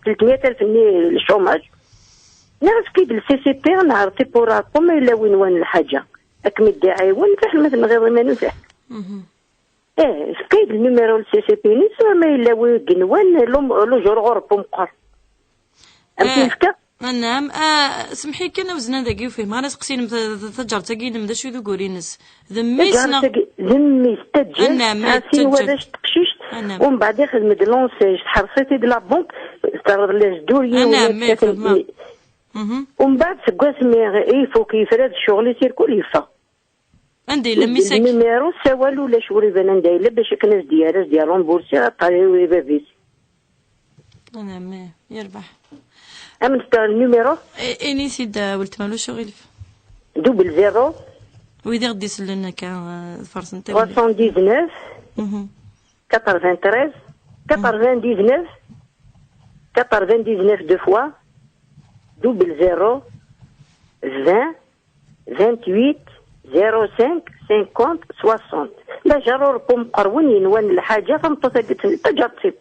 tletmya alef-nni le chômage, nniɣ-as efk-iyi-d le C C P, neɛreḍ-t pour rapport ma yella win wan lḥaǧa ad kem-id-iɛiwen fiḥel ma tenɣiḍ iman-iw fiḥel. Ih, efk-iyi-d le numéro le C C P-ines ma yella wi genwan lujur ɣur Rebbi umeqqer. Amek i nefka? Anɛam. Ah, semḥi kan, awezlan dagi ur fhimeɣ ara aseqsi-inem, ta-, ta-, taǧart-agi-inem d acu i d ugur-ines? D mmi-s neɣ? Taǧart-agi d mmi-s, taǧǧalt, anɛam, tesɛa sin warrac, teqcict, umbeɛd ixdem-d lansaj, tḥerṣ-it-id la banque, terreḍ les duriers. Anɛam, mi fehmeɣ. Umbeɛd seg wasmi i ifuk yefra d ccɣel-is irkul yeffeɣ. Anda yella mmi-s-agi? Numéro, sawal ulac ur iban anda yella, bac akken ad s-d-yerr, ad s-d-yerr rembourser, ad ṭṭal i bab-is. Anɛam, yerbeḥ. Am nefka numéro? I-, ini-t-id, a weltma, ulac uɣilif. Double zéro. Wid i ɣ-d-isellen akka, eh, farsen tawla. Soixante-dix-neuf, quatre-vingt-treize, quatre-vingt-dix-neuf, quatre-vingt-dix-neuf deux fois, double zéro, vingt, vingt-huit, zéro cinq, cinquante, soixante. La jarur pum qerwin yenwan lḥaǧa, tameṭṭut-agi d taǧaṭ-iw.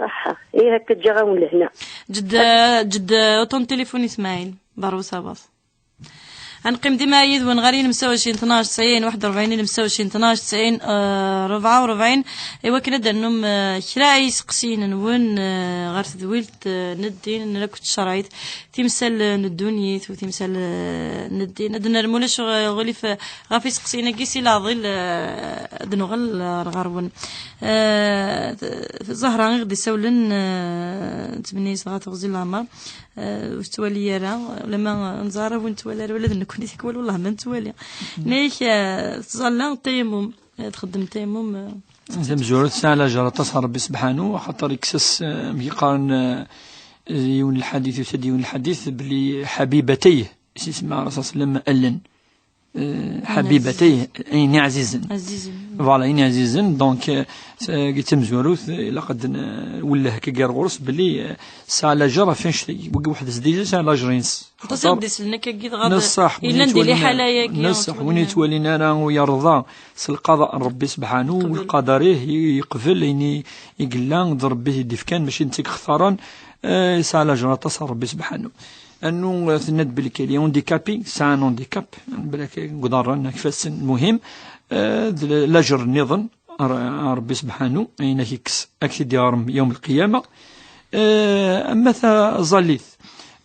Aha, eh, akka ǧǧiɣ-awen lehna. Ǧedd, ǧedd, uṭun tilifun Ismaɛil, ḍerru sabaḍ. Ad neqqim dima yid-wen ɣer yinemsawacin tnac tesɛin waḥed u rebɛin, yinemsawacin tnac tesɛin, eh, rebɛa u rebɛin, i wakken ad d-ternum, eh, kra n yiseqsiyen-nwen, eh, ɣer tedwilt, eh, n ddin, n akk tcerɛit, timsal, eh, n ddunit u timsal, eh, n ddin. Ad d-nerm ulac, eh, uɣilif, eh, ɣef yiseqsiyen-agi si leɛḍil, eh, ad d-nuɣal, eh, ɣer ɣer-wen. Eh, t-, t-, Zahra i ɣ-d-isawlen, eh, nettmenni-as dɣa teɣzi n leɛmer. Eh, ur tettwali ara, lama, eh, neẓra ur nettwali ara, ula d nekkni tikwal, wellah ma nettwali. Nek, eh, tẓalla tayemmum, eh, txeddem tayemmum, eh. Tamezwarut tesɛa lajer aṭas ɣer Rebbi Sebḥanu, axaṭer yekkes-as, eh, amek i qqaren, eh, yiwen n lḥadit, yusa-d yiwen n lḥadit belli ḥabibatayh, i s-isemma Ṛṛasul sallam, allen. Eh, ḥabibatayh, ayen iɛzizen. Ɛzizen. Voilà, ayen iɛzizen. Donc, eh, s-, eh, deg tamezwarut, eh, ilaq ad n-, eh, welleh akka gar ɣur-s belli, eh, tesɛa lajer ɣef annect-agi. Wagi weḥd-s déjà tesɛa lajer-ines. Aṭas i ɣ-d-isellen akkagi dɣa d-, neṣṣaḥ, win yellan di yettwalin ara, liḥala-agi, neṣṣaḥ, win yettwalin ara u yerḍa s lqaḍa n Rebbi Sebḥanu, u lqader-ih, i-, yeqbel ayen i, i yella d Rebbi i t-id-ifkan, mačči netta i yextaren, eh, yesɛa lajer aṭas ɣer Rebbi Sebḥanu. Anu, eh, tenna-d belli elle est handicapée, tesɛa un handicap, belli akka deg uḍarren, deg ifassen, muhim, eh, d l-, lajer nniḍen, ar-, ar Rebbi Sebḥanu, ayen ak-ikkes, ak-t-id-iɣrem yawm lqiyama. Eh, ama taẓallit,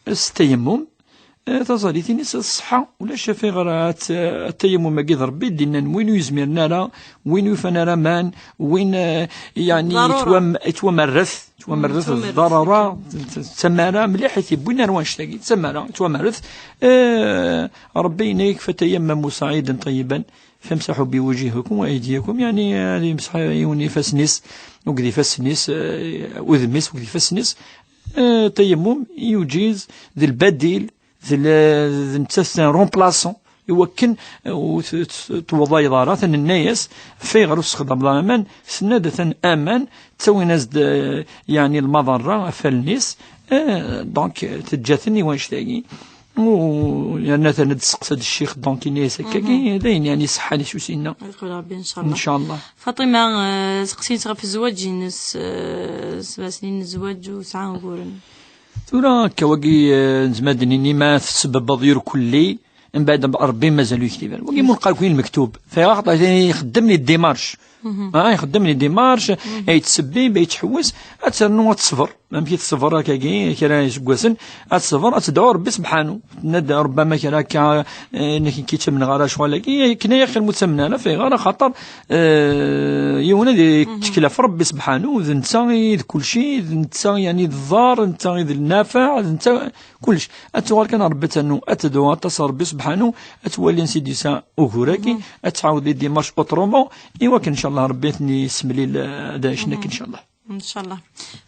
s tayemmum, eh, taẓallit-ines d ṣṣeḥḥa, ulac affaire ara t-, tayammum-agi d Rebbi, d-innan win ur yezmiren ara, win ur yufan ara aman, win, eh, yeɛni yettwam-, yettwamerret, yettwamerret d ḍḍarara, d, d tamara mliḥ i t-yewwin ar wanect-agi, d tamara, yettwamerret. Eh, Rebbi yenna-yak: "Fatayammamu sa'idan tayyiban, famsaḥu biwujihikum wa aydiyakum", yeɛni, eh, ad yemseḥ yiwen ifassen-is, akked ifassen-is, eh, udem-is, akked ifassen-is. Eh, tayammum, yujiz, d lbadil, d l-, d nettat, c'est un remplaçant, i wakken, eh, ur t-, t-, tewweḍ ara. Atan nenna-yas: "Ffeɣ ɣer usexdam d aman", tenna-d: "Atan aman, ttawin-as-d, eh, yeɛni lmaḍerra ɣef wallen-is", eh, donc, eh, teǧǧa-ten i wanect-agi. U yerna atan ad d-testeqsa-d ccix, donc, yenna-yas akkagi, d ayen, yeɛni, ṣeḥḥan i s-yenna. Ad yeqbel Rebbi, ncallah. Ncallah. Faṭima, eh, seqsin-tt ɣef zzwaǧ-ines, eh, sebɛa snin n zzwaǧ u tesɛa uguren. Tura akka wagi, eh, nezmer ad d-nini ma tessebbeḍ irkelli, mbeɛd Rebbi mazal ur yektib ara. Wagi mu neqqar-ken lmektub. Fayɣ axaṭer ixeddem les démarches. Ah, ixeddem les démarches, ay yettsebbib, ay yettḥewwis, ad ternu ad teṣber. Amek i teṣber akkagi, kra iseggasen, ad teṣber, ad tedɛu Rebbi Sebḥanu. Tenna-d: "Ṛebbama kra akka, eh, nekk, nekk ur ttamneɣ ara ccɣel-agi, akken ay axir ur ttamen ara, fayɣ ara, axaṭer, eh, yiwen ad yettekl ɣef Rebbi Sebḥanu, d netta i d kulci, d netta, yeɛni, d ḍḍer, d netta i d lnafaɛ, d netta kullec." Ad tuɣal kan Rebbi ad ternu, ad tedɛu aṭas ɣer Rebbi Sebḥanu, ad twali ansi d-yusa ugur-agi, ad tɛawed les démarches autrement, i wakken, ncallah, Rebbi ad ten-yessemlil, eh, d ayen akken, ncallah. Ncallah.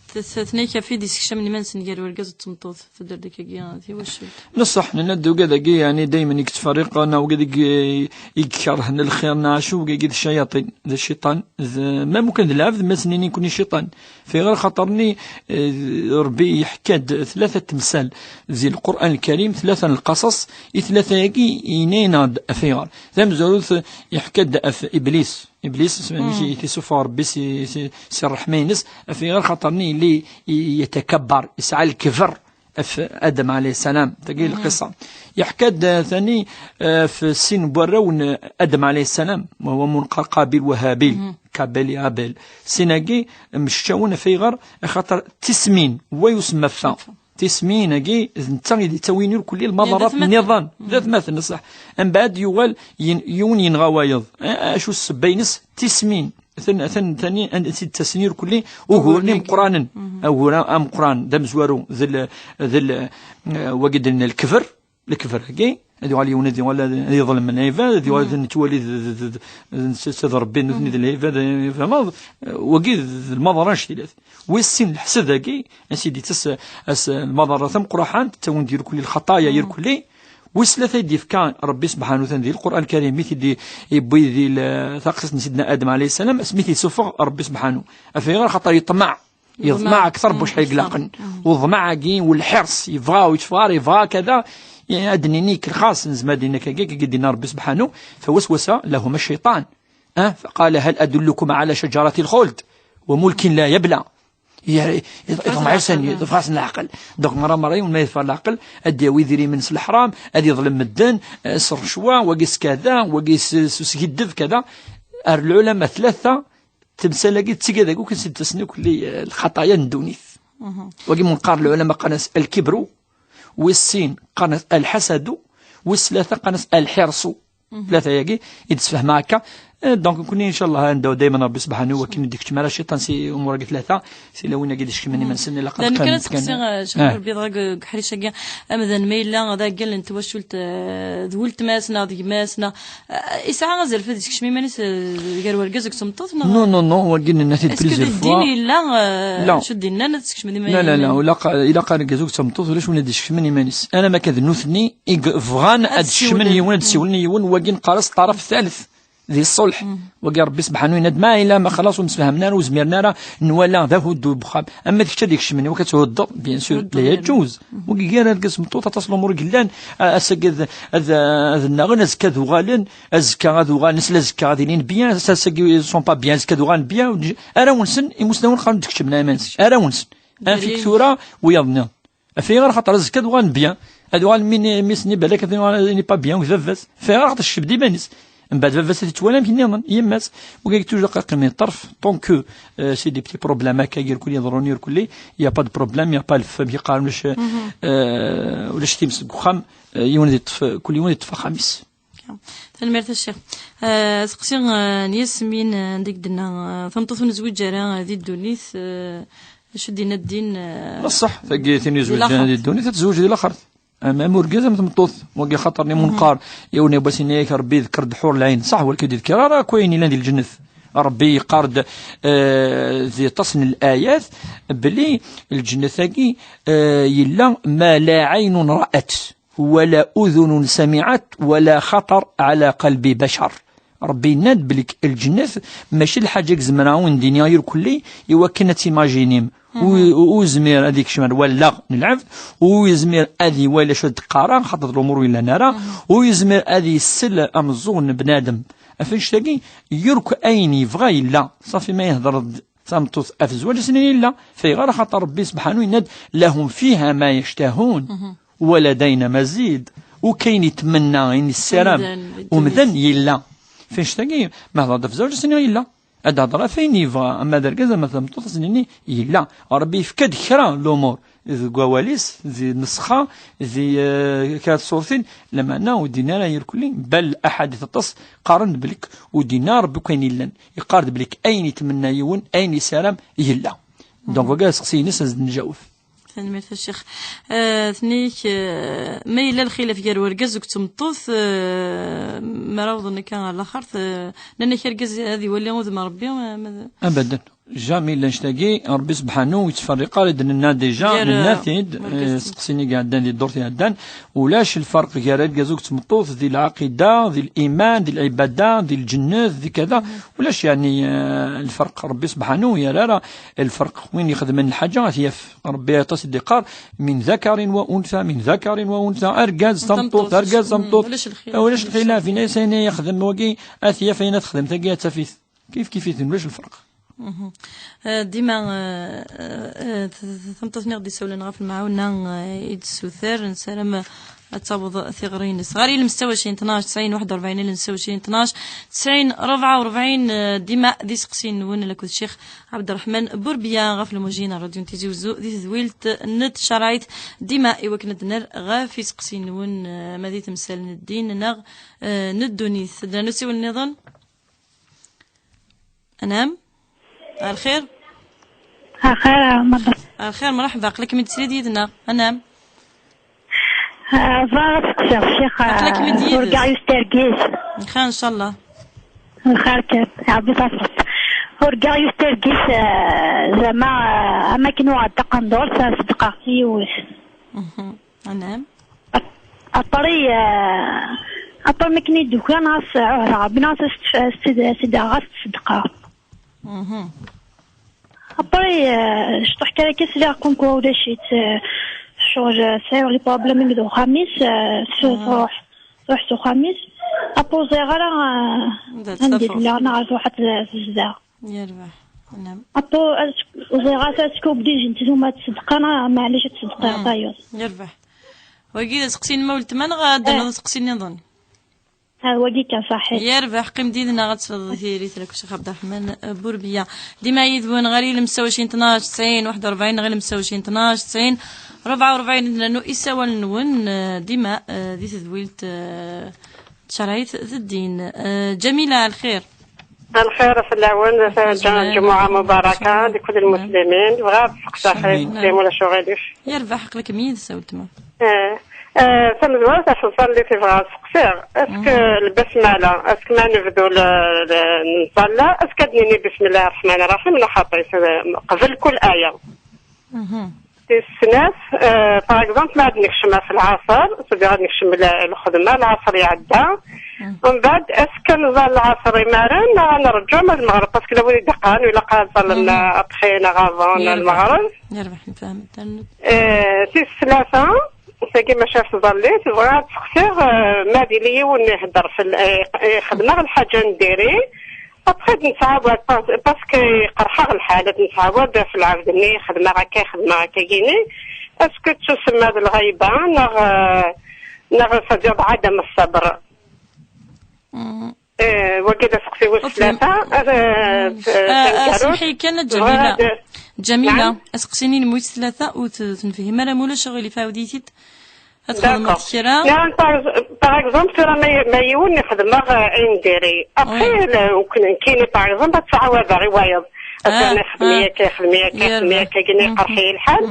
Tat-, tatnayt ɣef i d-isekcamen iman-nsen gar urgaz d tmeṭṭut, taddart akkagi, tiwacult. Neṣṣeḥ, nenna-d ugad-agi, yeɛni, daymen i yettferriq, neɣ ugad i i ikerhen lxir, neɣ acu, ugad d ccayaṭin, d cciṭan, d, ma mukan d lɛebd, ma s-nini nekni cciṭan. Fi ɣer xaṭer-nni, eh, Rebbi yeḥka-d tlata temsal di Lqur'an Lkarim, tlata n lqaṣaṣ, i tlata-agi yenna-aneɣ-d af ayɣer. Tamezwarut, yeḥka-d af Iblis. Iblis, s-, amek i t-isuffeɣ Rebbi si, si, si ṛṛeḥma-ines, af ayɣer xaṭer-nni yella i-, yetakabbar, yesɛa lkebr af Adam alayhi ssalam. Tagi lqissa. Yeḥka-d, eh, tani, eh, f sin n warraw n Adam alayhi ssalam, wa huwa munqar Qabil wa Habil, Kabil ya Abel. Sin-agi mceččawen af ayɣer, axaṭer tismin, wa yusemma fa. Tismin-agi, d netta i d-yettawin irkelli lmaḍarat nniḍen. D atmaten, ṣṣeḥ. Mbeɛd yuɣal yin-, yiwen yenɣa wayeḍ. A-, acu ssebba-ines? Tismin. Atan, atan, tani, an-, i d-ttasen irkelli uguren imeqqranen. Ugur ameqqran, d amezwaru, d l-, d l-, eh, wagi d-, n lekber. Lekber-agi, ad yuɣal yiwen ad yuɣal ad, ad yeḍlem lɛibad, ad yuɣal ad nettwali d, d, d, d, d, d Rebbi, nutni d lɛibad, eh, tfehmeḍ? Eh, wagi d lmaḍra n cctilat. Wis sin, leḥsed-agi, ansi d-ittas as lmaḍra tameqqraḥant, ttawin-d irkelli lxaṭaya irkelli. Wis tlata i d-yefka Rebbi sebḥanu tan di Lqur'an Lkarim, mi t-id-yewwi di l-, taqsiṭ n Sidna Adem alayhi ssalam, asmi t-yessufeɣ Rebbi sebḥanu. Af ayɣer? Xaṭer yeṭmeɛ. Yeḍmeɛ akteṛ n wacu ilaqen. Uḍmeɛ-agi, u lḥiṛṣ, yebɣa, u yetteffeɣ, yebɣa kada, ad d-nini lxaṣ, nezmer ad d-nini akka, akka, akka, d-yenna Rebbi sebḥanu, فوسوس لهما الشيطان. Ah, فقال هل أدلكم على شجرة الخلد وملك لا يبلى. Iḍmeɛ-asen, yeḍfer-asen leɛqel. Donc, merra, merra, yiwen ma yeḍfer leɛqel, ad d-yawi idrimen s leḥram, ad yeḍlem medden, eh, s rrecwa, wagi s kada, wagi s, s uskiddeb, kada. Ar lɛulama tlata, temsal-agi d tigad-agi, ur ken-id-ttasen akk lli, eh, lxaṭaya n ddunit. Wagi mu neqqar lɛulama qqaren-as lkibru, wis sin qqaren-as lḥasadu, wis tlata qqaren-as lḥirṣu. Tlata-agi i d-sfehmeɣ akka. Eh, donc, nekkni, incallah, ad nedɛu daymen Rebbi sebḥanu, wakken ur d-ikeččem ara cciṭan si umur-agi tlata, tilawin-agi d-ikecmen iman-nsen, ilaq ad qqiment kan. Kan ad seqsiɣ, eh, Rebbi dɣa deg uḥric-agi, amdan ma yella d aɛeggal n twacult, eh, d weltma-s neɣ d gma-s neɣ, eh, yesɛa azref ad isekcem iman-is, eh, gar urgaz akked tmeṭṭut, neɣ? Non, non, non, wagi nenna-t-id plusieurs fois. Est-ce que d ddin yella, eh, acu d-yennan ad tsekcem iman-is? La, la, la, ilaq, ilaq argaz akked tmeṭṭut, ulac win ad isekcmen iman-is. Alamma akka d nutni i bɣan ad d-kecmen yiwen, ad d-siwlen i yiwen, wagi neqqar-as ṭṭaraf thalith. Di ṣṣulḥ. Wagi Rebbi sebḥanu yenna-d, ma yella ma xlaṣ ur msefhamen ara, ur zmiren ara, nwala d ahuddu n wexxam. Ama d kečč ad ikecmen, iwakken ad thuddeḍ, bien sûr, la yaǧuz. Wagi gar argaz d tmeṭṭut, aṭas n lumuṛ i yellan, a-, ass-agi ad, ad, ad nnaɣen, azekka ad uɣalen, azekka ad uɣalen, sla azekka ad ilin bien, ass-agi sont pas bien, azekka ad uɣalen bien, arraw-nsen, imusnawen qqaren-d keččmen iman-nsen, arraw-nsen. Anef-ik tura, wiyaḍ-nni. Af ayɣer? Xaṭer azekka ad uɣalen bien. Ad uɣalen mi, mi s-nni balak ad uɣalen pas bien, d baba-s. Af ayɣer? Xaṭer tecbed iman-is. Mbeɛd baba-s ad yettwali amek nniḍen, yemma-s. Wagi toujours qqim yeṭṭerf, tant que, euh, c'est des petits problèmes akka, irkelli yeḍrun irkelli, il y a pas de problème, il y a pas le feu, mi qqaren ulac, euh, ulac times deg uxxam, euh, yiwen ad yeṭṭef, kul yiwen ad yeṭṭef axxam-is. Tanemmirt a Ccix. Eh, aseqsi, eh, n Yasmin, eh, anda i d-tenna, eh, tameṭṭut ur nezwiǧ ara, eh, di ddunit, eh, acu d-yenna ddin, eh, d ṣṣeḥ, tagi tin yezwiǧen di ddunit, ad tezweǧ di laxert. Am, am urgaz, am tmeṭṭut. Wagi xaṭer ni munqar, yiwen n wass yenna-yak Rebbi, ḍekker-d ḥur lɛin. Ṣaḥ, walakin ur d-yeḍkir ara akk ayen yellan di lǧennet. Rebbi yeqqar-d, eh, di aṭas n layat, belli lǧennet-agi, eh, yella ma la ɛaynun ra'at. ولا أذن سمعت ولا خطر على قلب بشر. Rebbi yenna-d belli lǧennet mačči d lḥaǧa i zemreɣ ad wen-d-iniɣ irkelli i wakken ad timajinim. Ur, ur yezmir ad ikcem ar wallaɣ n lɛebd, ur yezmir ad iwali acu ad d-qqareɣ, xaṭer d lumuṛ ur yellan ara, ur yezmir ad yessel ameẓẓuɣ n bnadem. Ɣef annect-agi, yurk ayen yebɣa yella. Ṣafi ma ihder-d tameṭṭut ɣef zzwaǧ, ad s-nini yella. Fayɣer? Axaṭer Rebbi sebḥanu yenna-d, لهم فيها ما يشتهون ولدينا مزيد. Ur kayen yetmenna, ayen yessaram umdan yella. Ɣef annect-agi, ma hedreɣ-d ɣef zzwaǧ, ad s-nini yella. Ad hedreɣ ɣef ayen yebɣa, ama d argaz, ama d tameṭṭut, ad s-nini yella. Rebbi yefka-d kra n lumuṛ deg wawal-is, di nneṣxa, di, eh, kra n tṣurtin, lameɛna ur d-yenni ara irkelli, bal aḥadit aṭas qqaren-d belli ur d-yenni ara Rebbi akk ayen yellan. Yeqqar-d belli ayen yetmenna yiwen, ayen yessaram, yella. Donc, wagi aseqsi-ines ad s-d-nǧaweb. Tanemmirt a Ccix. Eh, tnik, eh, ma yella lxilaf gar urgaz akked tmeṭṭut, eh, mi ara awḍen akka ɣer laxert, eh, nnan-ak argaz ad iwali udem n Rebbi, eh, ma d- Abadan. Jamil, annect-agi, Ṛebbi subḥanu yettferriq ara, i d-nenna déjà, gar, nenna-t-id, eh, seqsin i iɛeddan di ddurt iɛeddan, ulac lferq gar argaz akked tmeṭṭut di lɛaqida, di liman, di lɛibada, di lǧennet, di kada, ulac, yeɛni, eh, lferq. Ṛebbi subḥanu ur yerra ara lferq. Win ixedmen lḥaǧa ad t-yaf. Ṛebbi aṭas i d-iqqar, min ذكر وأنثى، min ذكر وأنثى, argaz, tameṭṭut, argaz, tameṭṭut. Ulac lxilaf. Ulac lxilaf, ayen ay yexdem wagi, ad t-yaf, ayen ad texdem tagi, ad taf-it. Kif kif-iten, ulac lferq. Mhm. Eh, dima, eh, eh, eh, t-, t-, tameṭṭut-nni i ɣ-d-isawlen ɣef lemɛawna, eh, i d-tessuter, nessaram ad taweḍ tiɣri-ines. Ɣer ilem ستة وعشرين اثناش تسعين واحد وأربعين, ilem ستة وعشرين اثناش تسعين أربعة وأربعين, eh, dima d iseqsiyen-nwen akked Ccix Ɛebderreḥman Burbiya ɣef lmuji n ṛṛadyu n Tizi Wezzu di tedwilt n tcerɛit. Dima i wakken ad d-nerr ɣef iseqsiyen-nwen, eh, ma di temsal n ddin neɣ, eh, n ddunit. Ad d-nernu usiwel nniḍen. Anam? Ar lxir? Ar lxir, a Ramadan. Ar lxir, mṛaḥba. Aql-ikem-id srid yid-neɣ. Anam? Ah, bɣiɣ ad seqsiɣ ccix, ah, aql-ikem-id yid-s. Urgaɣ yus tergis. Lxir, ncallah. Lxir kan, Ṛebbi tafeḍ. Urgaɣ yus tergis, ah, zama, ah, am akken uɣeɣ-d taqendurt, ah, ṣeddqeɣ-tt i yiwet. Mhm. Anam? Après, euh, après, mi akken i d-ukiɣ, ɣas ɛuhdeɣ Ṛebbi, ɣas as-, as-, as-, as-, ɣas ttṣeddqeɣ. Mhm. Après, euh, cṭuḥ kan akka sliɣ comme quoi ulac-itt, euh, ccɣel, euh, sɛiɣ les problèmes deg uxxam-is, euh, s-, truḥ, truḥ s uxxam-is. Après, ur ẓriɣ ara, euh, anda i tella, neɣ truḥ ad t-, tezdeɣ. Yerbeḥ. Naam. Aṭu, ẓriɣ ad teskubdijent tumma tṣeddqa, neɣ maɛlic ad tṣeddqeɣ tayeḍ. Yerbeḥ. Wagi d aseqsi n ma weltma neɣ ad d-nernuḍ aseqsi nniḍen? Ah, wagi kan, ṣaḥḥit. Yerbeḥ, qqim did-neɣ ad tesleḍ i tiririt n Ccix Ɛebderreḥman Burbiya. Dima yid-wen ɣer ilem ستة وعشرين اثناش تسعين واحد وأربعين neɣ ilem ستة وعشرين اثناش تسعين أربعة وأربعين ad nernu isawalen-nwen, eh, dima, eh, di tedwilt, eh, tcerɛit d ddin. Eh, Ǧamila, lxir. الخير في العون، جمعة مباركة لكل المسلمين. بغا تسقسى خير مسلم ولا شو غاديش؟ Yerbeḥ, aql-ikem yid-s a weltma. Eh, eh, tamezwarut acu ẓalli tibɣa seqsiɣ. Est-ce que البسملة, est-ce que ما نبدو ل-, ل-, نصلى, est-ce que نيني بسم الله الرحمن الرحيم, نحطي قبل كل آية؟ Tis snat, eh, par exemple, ma ad nekcem ɣef lɛaṣer, c'est-à-dire ad nekcem l-, lxedma, lɛaṣer iɛedda. Mbeɛd, est-ce que nẓall lɛaṣer imaren, neɣ ad nerǧu ma d lmeɣreb, parce que la wid i d-iqqaren, ilaq ad ẓallen après neɣ avant lmeɣreb. Yerbeḥ, nefhem. Eh, tis tlata, tagi maca ɣef tẓallit, bɣiɣ ad seqsiɣ, eh, ma d yili yiwen ihedder fell-, eh, ixdem-aɣ lḥaǧa n diri, Après, d nettɛawad, parce, parce que iqerḥ-aɣ lḥal, ad nettɛawad ɣef lɛebd-nni, xedmeɣ akka, xedmeɣ akka, gini. Est-ce que ttusemma d lɣayba, neɣ, eh, neɣ c'est-à-dire d ɛadam ṣṣabr? Eh, wagi d aseqsi wis tlata. Ad, eh, eh, semḥi kan, Ǧamila. Ǧamila, aseqsi-nni n wis tlata ur t-, ur t-nefhim ara, ma ulac aɣilif, ɛawed-it-id. Ad txedmeḍ kra? Par, par exemple, tura ma, ma yiwen ixdem-aɣ, eh, ayen diri. Après, le, ur k-, nekkini, par exemple, ad ttɛawadeɣ i wayeḍ. Ad ixdem akka, ixdem akka, ixdem akka, gini iqerḥ-iyi lḥal.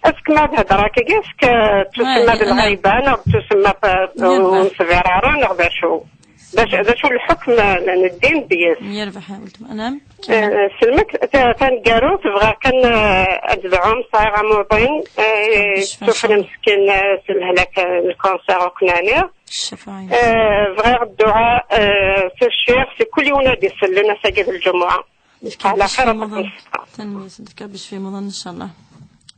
Est-ce que ma d-hedreɣ akka, est-ce que ttusemma d lɣayba, neɣ ttusemma, eh, ur nesbir ara, neɣ d acu? D acu, d acu lḥukm n, n ddin deg-s? Yerbeḥ a weltma. Anam? Eh, selmek, ta-, taneggarut, bɣiɣ kan, eh, ad tedɛum, sɛiɣ amuḍin, eh, yettufan meskin, eh, s lehlak, eh, n lkanser akk nɛni. Eh, bɣiɣ dduɛa, eh, s ccix, si kul yiwen ad isellen ass-agi d lǧumuɛa. Ala xir. Tanemmirt, ad k-Ṛebbi yecfi Ramaḍan, ncallah.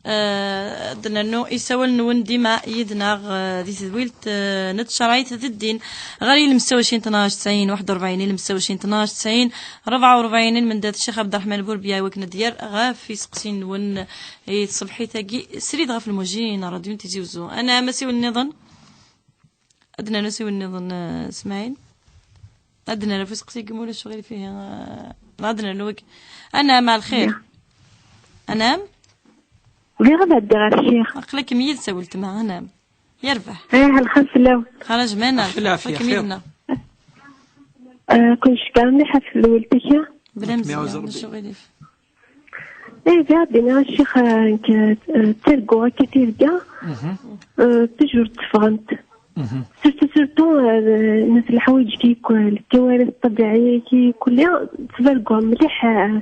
Eh, ad d-nernu isawalen-nwen dima yid-neɣ, eh, di tedwilt, eh, n tcerɛit d ddin. Ɣer ilem ستة وعشرين اثناش تسعين واحد وأربعين, ilem ستة وعشرين اثناش تسعين أربعة وأربعين, ilmend-a d Ccix Ɛebderreḥman Burbiya, i wakken ad d-yerr ɣef iseqsiyen-nwen, eh, i tṣebḥit-agi, srid ɣef lmuji n ṛṛadyu n Tizi Wezzu. Anam, asiwel nniḍen. Ad d-nernu asiwel nniḍen, eh, Smaɛil. Ad d-nernu ɣef useqsi-agi, ma ulac aɣilif, ihi, eh, ad d-nernu wagi. Anam, ɛelxir. Anam? Bɣiɣ ad ɛeddiɣ ɣer ccix. Aql-ikem yid-s a weltma, anam. Yerbeḥ. Eh, lxir fell-awen. Xaraj mana. Aql-ikem yid-neɣ. Eh, kullec kan mliḥ ɣef lweltaka. Bla mzeyya, ulac aɣilif. Eh, bɣiɣ ad d-iniɣ a ccix, eh, nekk, eh, ttarguɣ akka tirga, eh, toujours tteffɣent. Surtout, surtout, eh, n at leḥwayeǧ ki-, lkawaris ṭṭabiɛiya ki kulli, ttbarguɣ mliḥ, eh,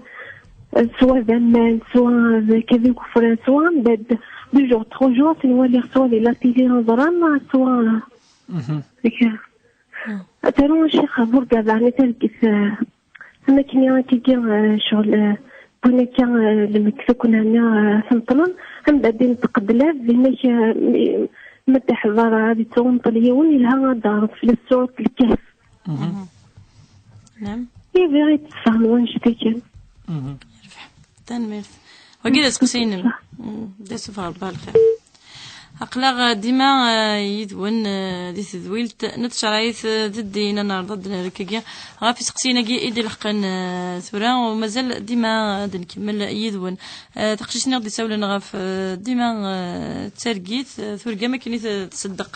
Soit d aman, soit d kra n ukeffran, soit mbeɛd deux jours, trois jours, ad ten-waliɣ soit di la télé, neẓra, soit Ataru ccix burgad ɛni targit, eh, am akken i akkagi, eh, ccɣel, eh, wwin akka, eh, lmek tukna-nni, eh, tenṭlen, am baddin tqeddlab, dinna-k, eh, mi, ma d-iḥḍer ad yettwenṭel yiwen, yelha ad d-teɣreḍ fell-as surat Lkehf. Naam. I bɣiɣ ad tessefhem wanect-a kan. Tanemmirt. Wagi d aseqsi-inem. Mm, d asuf ɣer Rebbi lxir. Aql-aɣ dima, eh, yid-wen, eh, di tedwilt n tcerɛit, eh, d ddin, ad neɛreḍ ad d-nerr akkagi ɣef iseqsiyen-agi i d-ileḥqen, eh, tura, u mazal dima ad nkemmel yid-wen. Eh, taqcict-nni i ɣ-d-isawlen ɣef, eh, dima, eh, d targit, eh, turgam akken i t-, tṣeddeq.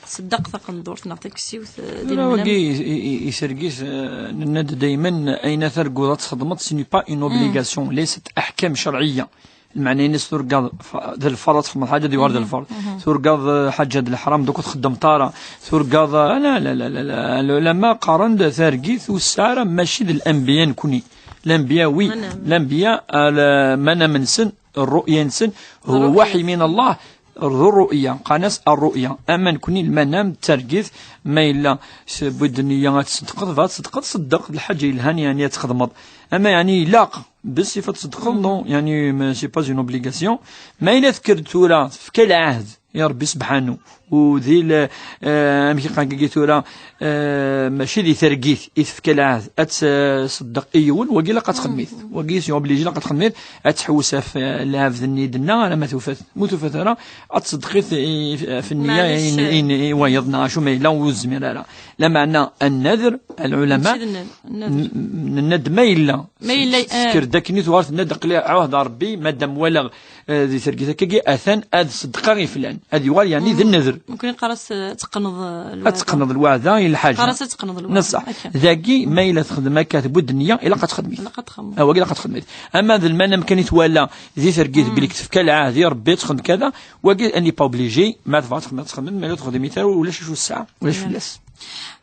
Tṣeddeq taqendurt neɣ taksiwt, eh, di Tura lemnam. Wagi i, i, i, i targit, eh, nenna-d daymen ayen ara targuḍ ad txedmeḍ, ce n'est pas une obligation, ليست أحكام شرعية. Lmeɛna-ines turgaḍ f-, d lferḍ ad txedmeḍ ḥaǧa ad yuɣal d lferḍ. Turgaḍ, eh, ḥaǧa d leḥram, donc ur txeddmeḍ ara. Turgaḍ, eh, la, la, la, la, la, lɛulama qqaren-d targit ur tesɛi ara, mačči d lanbiya nekni. Lanbiya, oui, lanbiya, eh, la, manam-nsen, rru'ya-nsen, هو وحي من الله, d rru'ya, qqaren-as rru'ya. Ama nekni lmanam d targit, ma yella s-, tewwi-d nniya ad tṣeddqeḍ, bɣa ad tṣeddqeḍ, ṣeddeq, d lḥaǧa yelhan, yeɛni ad txedmeḍ. Ama yeɛni ilaq, bes ifa tṣeddqeḍ, non, yeɛni, ma, c'est pas une obligation. Ma yella tekker-d tura, tefka lɛahd i Rebbi sebḥanu, u di l-, eh, amek i qqaren dagi tura, eh, mačči di targit i tefka lɛahd ad tṣeddeq i yiwen, wagi ilaq ad txedmit. Wagi c'est obligé, ilaq ad txedmit, ad tḥewwes ɣef, eh, lɛebd-nni i d-tenna, alamma tufa-t. Ma tufa-t ara, ad tṣeddeq-it i, i, ɣef nniya, maɛlic, i, i, i wayeḍ, neɣ acu ma yella ur tezmir ara. Lameɛna, annader, lɛulama, mačči d nn-, nnader. N-, nenna-d ma yella, ma yella, eh, tekker-d akken i tuɣal tenna-d, aql-i ɛuhdeɣ Rebbi, madam walaɣ, eh, di targit akkagi, atan ad ṣeddqeɣ i flan. Ad yuɣal, yeɛni, d nnader. Mumkin qqar-as, eh, ad teqqneḍ, eh, lweɛda. Ad teqqneḍ lweɛda i lḥaǧa. Qqar-as ad teqqneḍ lweɛda. Neṣṣaḥ. Akka. Dagi, ma yella texdem akka, tewwi-d nniya, ilaq ad txedmit. Ilaq ad txedmeḍ. Ah, wagi ilaq ad txedmit. Ama d lmanam kan i twala di targit, belli tefka lɛahd i Rebbi, ad txedem kada, wagi, elle n'est pas obligée, ma tebɣa ad txedmem, ad txedmem, ma ur texdimit ara, ulac acu tesɛa, ulac fell-as.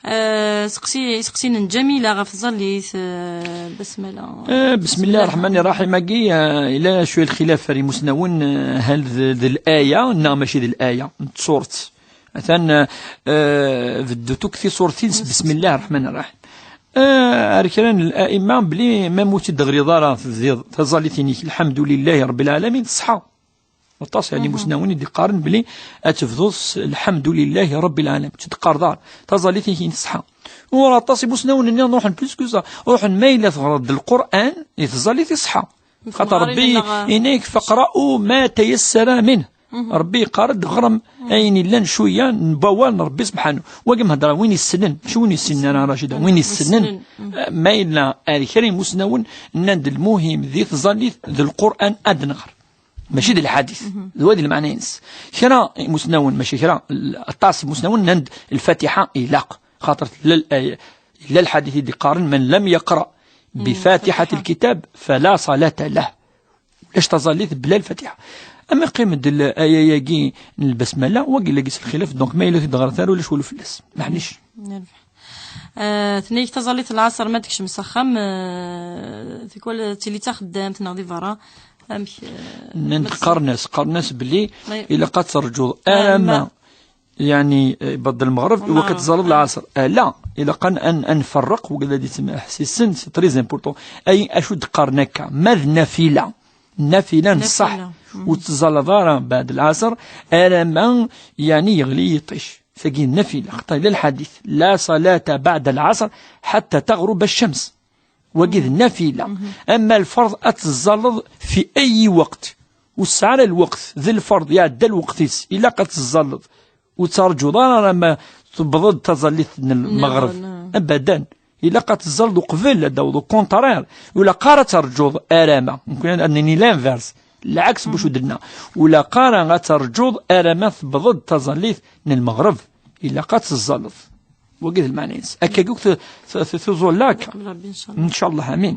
Eh, seqsi, seqsi n Ǧamila ɣef tẓallit, eh, basmala. Eh, بسم الله الرحمن الرحيم-agi, eh, yella cwiya lxilaf ɣer imusnawen, eh, hal d, d laya neɣ mačči d laya n tsurt. Atan, eh, beddut akk tisurtin s بسم الله الرحمن الرحيم. Eh, ar kra n la'imma, bli ma ur tt-id-teɣriḍ ara, tebdiḍ taẓallit-inek, الحمد لله رب العالمين, teṣḥa. Aṭas, yeɛni, imusnawen i d-iqqaren belli ad tebduḍ s الحمد لله رب العالمين. Ur tt-id-teqqareḍ ara. Taẓallit-ik i teṣḥa. Ur aṭas imusnawen nniḍen ruḥen plus que ça. Ruḥen ma yella teɣreḍ-d Lqur'an, i tẓallit iṣḥa. Xaṭer Rebbi yenna-k: فاقرؤوا ما تيسر منه. Rebbi yeqqar-d ɣrem ayen illan cwiya n wawal n Rebbi sebḥanu. Wagi mhedra win issnen, mačči win issinen ara, Racida, win issnen. Issnen. Eh, ma yella ar kra imusnawen nnan-d lmuhim di tẓallit d Lqur'an ad nɣer. Mačči d lḥadit. D wadi lmeɛna-ines. Kra imusnawen, mačči kra, l-, aṭas imusnawen nnan-d Lfatiḥa ilaq. Xaṭer tella l-, ay-, yella lḥadit i d-iqqaren: من لم يقرأ بفاتحة الكتاب فلا صلاة له. Ulac taẓallit bla Lfatiḥa. Ama yeqqim-d l-, aya-agi n lbasmala, wagi la gis lxilaf, donc ma yella ur t-id-ɣret ara, ulac walu fell-as. Maḥnic. Eh, tenna-yak taẓallit n lɛaṣer ma d-tekcem s axxam, eh, tikwal tili d taxeddamt neɣ di berra. Amek, eh, nnan-d ma qqaren-as, qqaren-as belli ilaq ad terǧuḍ arma, yeɛni, eh, ibeddel lmeɣreb, iwakken ad tẓalleḍ lɛaṣer. Ah, la, ilaq ad n-, ad nferreq, wigad ad yettmeḥsisen, c'est très important. Ay, acu d-qqaren akka? Ma d nafila, nafila n ṣṣeḥ, ur tettẓalleḍ ara beɛd lɛaṣer, arma, yeɛni, yeɣli yiṭij. Tagi d nafila, xaṭer yella lḥadit: لا صلاة بعد العصر حتى تغرب الشمس. Wagi d nafila. Ama lferḍ ad teẓẓalleḍ fi ayi weqt. Ur tesɛi ara lweqt, d lferḍ, iɛedda lweqt-is, ilaq ad teẓẓalleḍ. Ur ttarǧuḍ ara arma tewweḍ-d taẓallit n lmeɣreb. Abadan. Ilaq ad teẓẓalleḍ uqbel ad d-taweḍ, au contraire. Ur ilaq ara ad terǧuḍ arama. Nekni ad nini l'inverse. Lɛeks n wacu d-nenna. Ur ilaq ara ad terǧuḍ arama tewweḍ-d taẓallit n lmeɣreb. Ilaq ad teẓẓalleḍ. Wagi d lmeɛna-ines. Akka akk tu-, tu-, tu-, tuẓulla akka. Qbel Rebbi, ncallah. Ncallah, amin.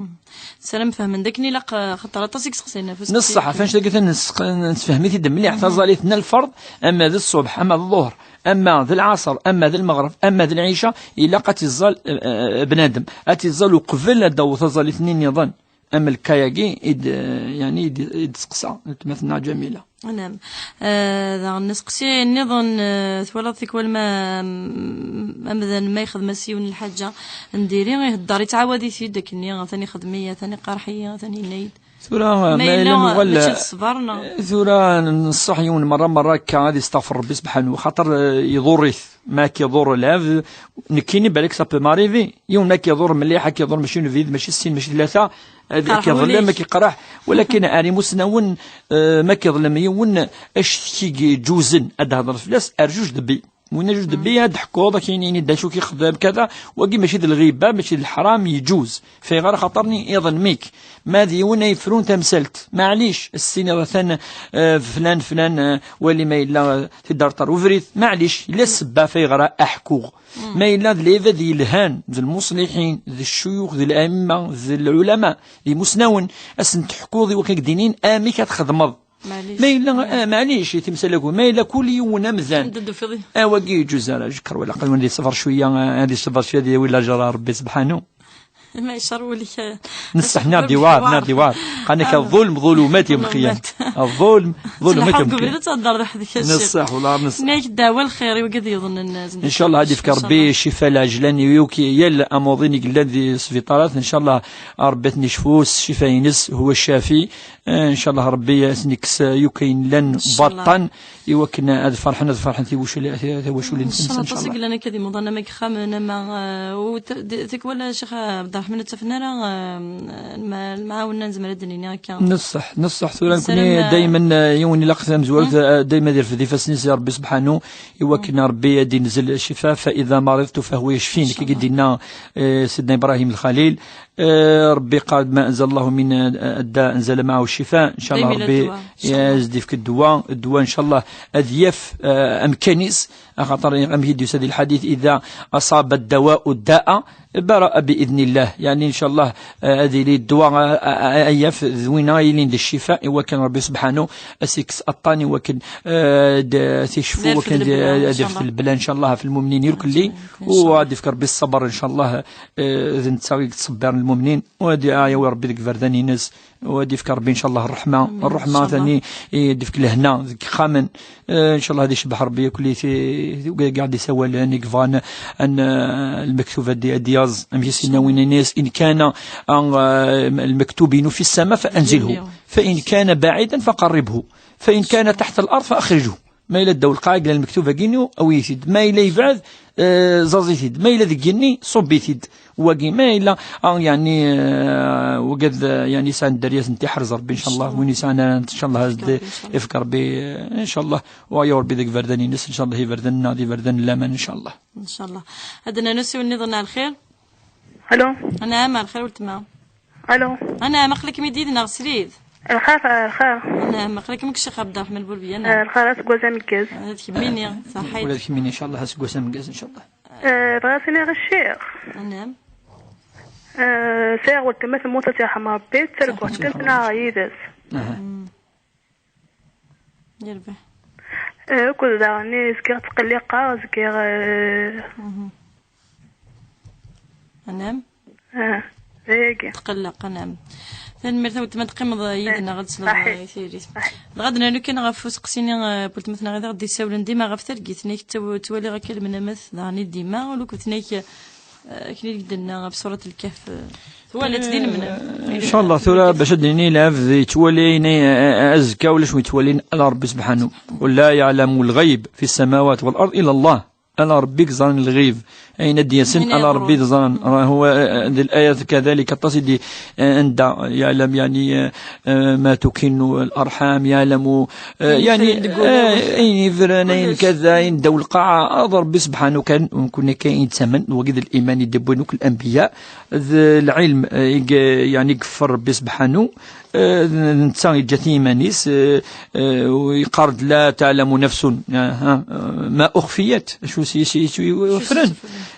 Salam fehmen d akken ilaq, eh, xaṭer aṭas i yesseqsayen ɣef useqsi. Neṣṣaḥ, ɣef annect-agi atan nessefhem-it-id mliḥ. Taẓallit n lferḍ, ama d ṣṣubḥ, ama d ḍuhr, ama d lɛaṣer, ama d lmeɣreb, ama d lɛica, ilaq ad tt-iẓẓal, eh, eh, bnadem. Ad tt-iẓẓal uqbel ad d-taweḍ taẓallit-nni nniḍen. Am lkayagi i d-, yani, i d-, i d-teqsa weltma-tneɣ Ǧamila. Anam. Eh, daɣen aseqsi nniḍen, eh, twalaḍ tikwal ma, m-, amdan ma yexdem-as yiwen lḥaǧa n diri, ihedder, yettɛawad-it-id akkenni, atan ixdem-iyi, atan iqerḥ-iyi, atan yenna-yi-d. Tura, ma ma yella yella nuɣal, mačči d ṣṣber, neɣ? Tura nṣeḥ yiwen merra, merra akka ad isteɣfer Rebbi subḥanahu, xaṭer, eh, iḍurr-it. Ma k-iḍurr lɛebd, nekkini balak ça peut m'arriver. Yiwen ma k-iḍurr mliḥ, ad k-iḍurr mačči n ubrid, mačči sin, mačči tlata, ad k-iḍlem, ad k-iqraḥ. Walakin ar imusnawen, eh, ma k-iḍlem yiwen, acetki i iǧuzen ad d-hedreḍ fell-as, ar juj debbi. Win ajuj debbi ad d-ḥkuḍ, ad k-yini d acu k-ixdem, kada. Wagi mačči d lɣiba, mačči d leḥram, yeǧuz. Fayɣer? Axaṭer-nni iḍlem-ik. Ma d yiwen ay yefrun tamsalt, maɛlic, as-tiniḍ atan, eh, flan, flan, eh, wali ma yella, eh, tidderṭer ubrid, maɛlic, yella ssebba fayɣer ara ḥkuɣ. Ma yella d lɛibad yelhan, d lmuṣliḥin, d ccuyux, d lɛimma, d lɛulama, d imusnawen, ad sen-teḥkuḍ i wakken ad k-d-inin amek ad txedmeḍ. Maɛlic. Ma yella, ah, maɛlic, i timsal-agi, ma yella kul yiwen amdan. Anda d-tufiḍ? Ah, wagi yeǧuz ara, jekker wala aql win ad yesber cwiya, ah, ad yesber cwiya, ad yawi lajer ar Rebbi subḥanu. Ma yeccer wul-ik, ah, nessaḥ, ad nniɣ-d iwɛer, nniɣ-d iwɛer. Qal-ak, ah, الظلم ظلمات يوم القيامة. الظلم ظلمات يوم القيامة. Tleḥḥuḍ deg ubrid, ad teddreḍ weḥd-k, a ccix. Nessaḥ, wala nessaḥ. Nniɣ-ak-d dɛwa lxir i wigad yeḍnen. Inchallah, ad yefk Rebbi ccfa lɛejlan i yakk yal amuḍin i yellan di sbiṭarat. Inchallah, Rebbi ad ten-yecfu s ccfa-ines, هو الشافي. Eh, inchallah, Rebbi ad ten-yekkes yakk ayen llan baṭṭan, i wakken ad ferḥen, ad ferḥen tiwacul-, tiwaculin-nsen, inchallah. Aṭas i yellan akka di imuḍan, ama deg yixxamen, ama, eh, u t-, d-, tikwal, a Ccix Ɛebderreḥman, ur ttafen ara, eh, lma-, lemɛawna, nezmer ad d-nini akka. Nessaḥ, nessaḥ, tura nekkni daymen, eh, yiwen ilaq tamezwarut, eh, daymen ad irfed ifassen-is i Rebbi subḥanu, i wakken Rebbi ad d-inzel ccifa, فإذا مرضت فهو يشفين, nekk i d-yenna, eh, Sidna Ibrahim Lxalil. Eh, Rebbi qal, ما أنزل الله من الداء أنزل معه الشفاء. Inchallah, Rebbi ad d-yefk ddwa, ddwa, inchallah, ad yaf, eh, amkan-is, axaṭer amek i d-yusa di lḥadit, إذا أصاب الدواء الداء برأ بإذن الله. Yani, inchallah, eh, ad yili ddwa, eh, eh, ad yaf d winna yilin d ccifa, i wakken Rebbi subḥanu ad s-yekkes aṭṭan, i wakken, eh, d-, ad t-yecfu, wakken ad irfed lebla, inchallah, ɣef lmumnin irkelli, u ad yefk Rebbi ṣṣber, inchallah, eh, d netta i yettṣebbiren lmumnin, u ad yawi Rebbi deg iberdan-ines, u ad yefk Rebbi, inchallah, ṛṛeḥma. Ṛṛeḥma, tani, i d-yefk lehna deg yixxamen. Eh, inchallah, ad icebbeḥ Rebbi yakk ti-, ti-, kkaɛ d-isawalen i yebɣan an, eh, lmektub ad d-, ad d-yaẓ, amek i s-yenna winna-ines, إن كان, eh, المكتوب في السماء فأنزله، فإن كان بعيدا فقربه، فإن كان تحت الأرض فأخرجه. Ma yella ddaw lqaɛa, yella lmektub-agi-inu, awi-t-id. Ma yella yebɛed, eh, zaẓ-it-id. Ma yella deg yigenni, ṣubb-it-id. Wagi, ma yella, ah, yani, eh, wagad, eh, yani, yesɛan dderya ad ten-iḥrez Rebbi, inchallah. Win yesɛan ara, inchallah, ad d-ifk Rebbi, eh, inchallah. U yawi Rebbi deg iberdan-ines, inchallah, iberdan-nneɣ d iberdan n laman, inchallah. Inchallah. Ad d-nernu siwel nniḍen, ɛla lxir. Alo. Anɛam, ɛla lxir, weltma. Alo. Anɛam, aql-ikem-id yid-neɣ srid. Lxir, lxir. Anɛam, aql-ikem deg Ccix Ɛebderreḥman Burbiya, anɛam. Eh, lxir, aseggas ameggaz. Ad kemmini, ṣaḥit. Ula d kemmini, inchallah, aseggas ameggaz, inchallah. Eh, bɣiɣ ad s-iniɣ i ccix. Anɛam. Eh, sɛiɣ weltma temmut, ad tt-yerḥem Rebbi, ttarguɣ kan ttnaɣeɣ yid-s. Aha. Mm. Yerbeḥ. Eh, akked daɣen zgiɣ ttqelliqeɣ, zgiɣ, eh, Anɛam. Ah, d ayagi. Tqelleq, anɛam. Tanemmirt a weltma, teqqimeḍ yid-neɣ ad tesleḍ i tiririt. Dɣa ad nernu kan ɣef useqsi-nni, eh, n weltma-tneɣ i d aɣ-d-issawlen dima ɣef targit-nni, ttwaliɣ akka lemnamet daɣen i dima, ula akked tnayt, eh, akken i d-tenna ɣef Surat Lkehf, eh, twala-tt di lemnam. Inchallah, tura bac ad d-nini lɛebd yettwali ayen, eh, eh, azekka ulac win yettwalin ala Rebbi subḥanu. قل لا يعلم الغيب في السماوات والأرض إلا الله. Ala Rebbi i yeẓran lɣib. Ayen ad d-yasen, ala Rebbi i t-yeẓran. Huwa, eh, eh, di layat kadalik aṭas i d-, eh, anda yeɛlam, yani, eh, eh, ma tukinnu larḥam, yeɛlamu, eh, yani, ayen yebran, ayen kada, ayen ddaw lqaɛa, ala Rebbi subḥanu kan, u nekni kan i nettamen, wagi d liman i d-wwin akk lanbiya, d lɛilm, eh, i ye-, yani, i yeffer Rebbi subḥanu, eh, d netta yeǧǧa-t i yiman-is, eh, eh, u yeqqar-d, لا تعلم نفس, eh, eh, ما أخفيت, acu s-, s-, s-, yeffren.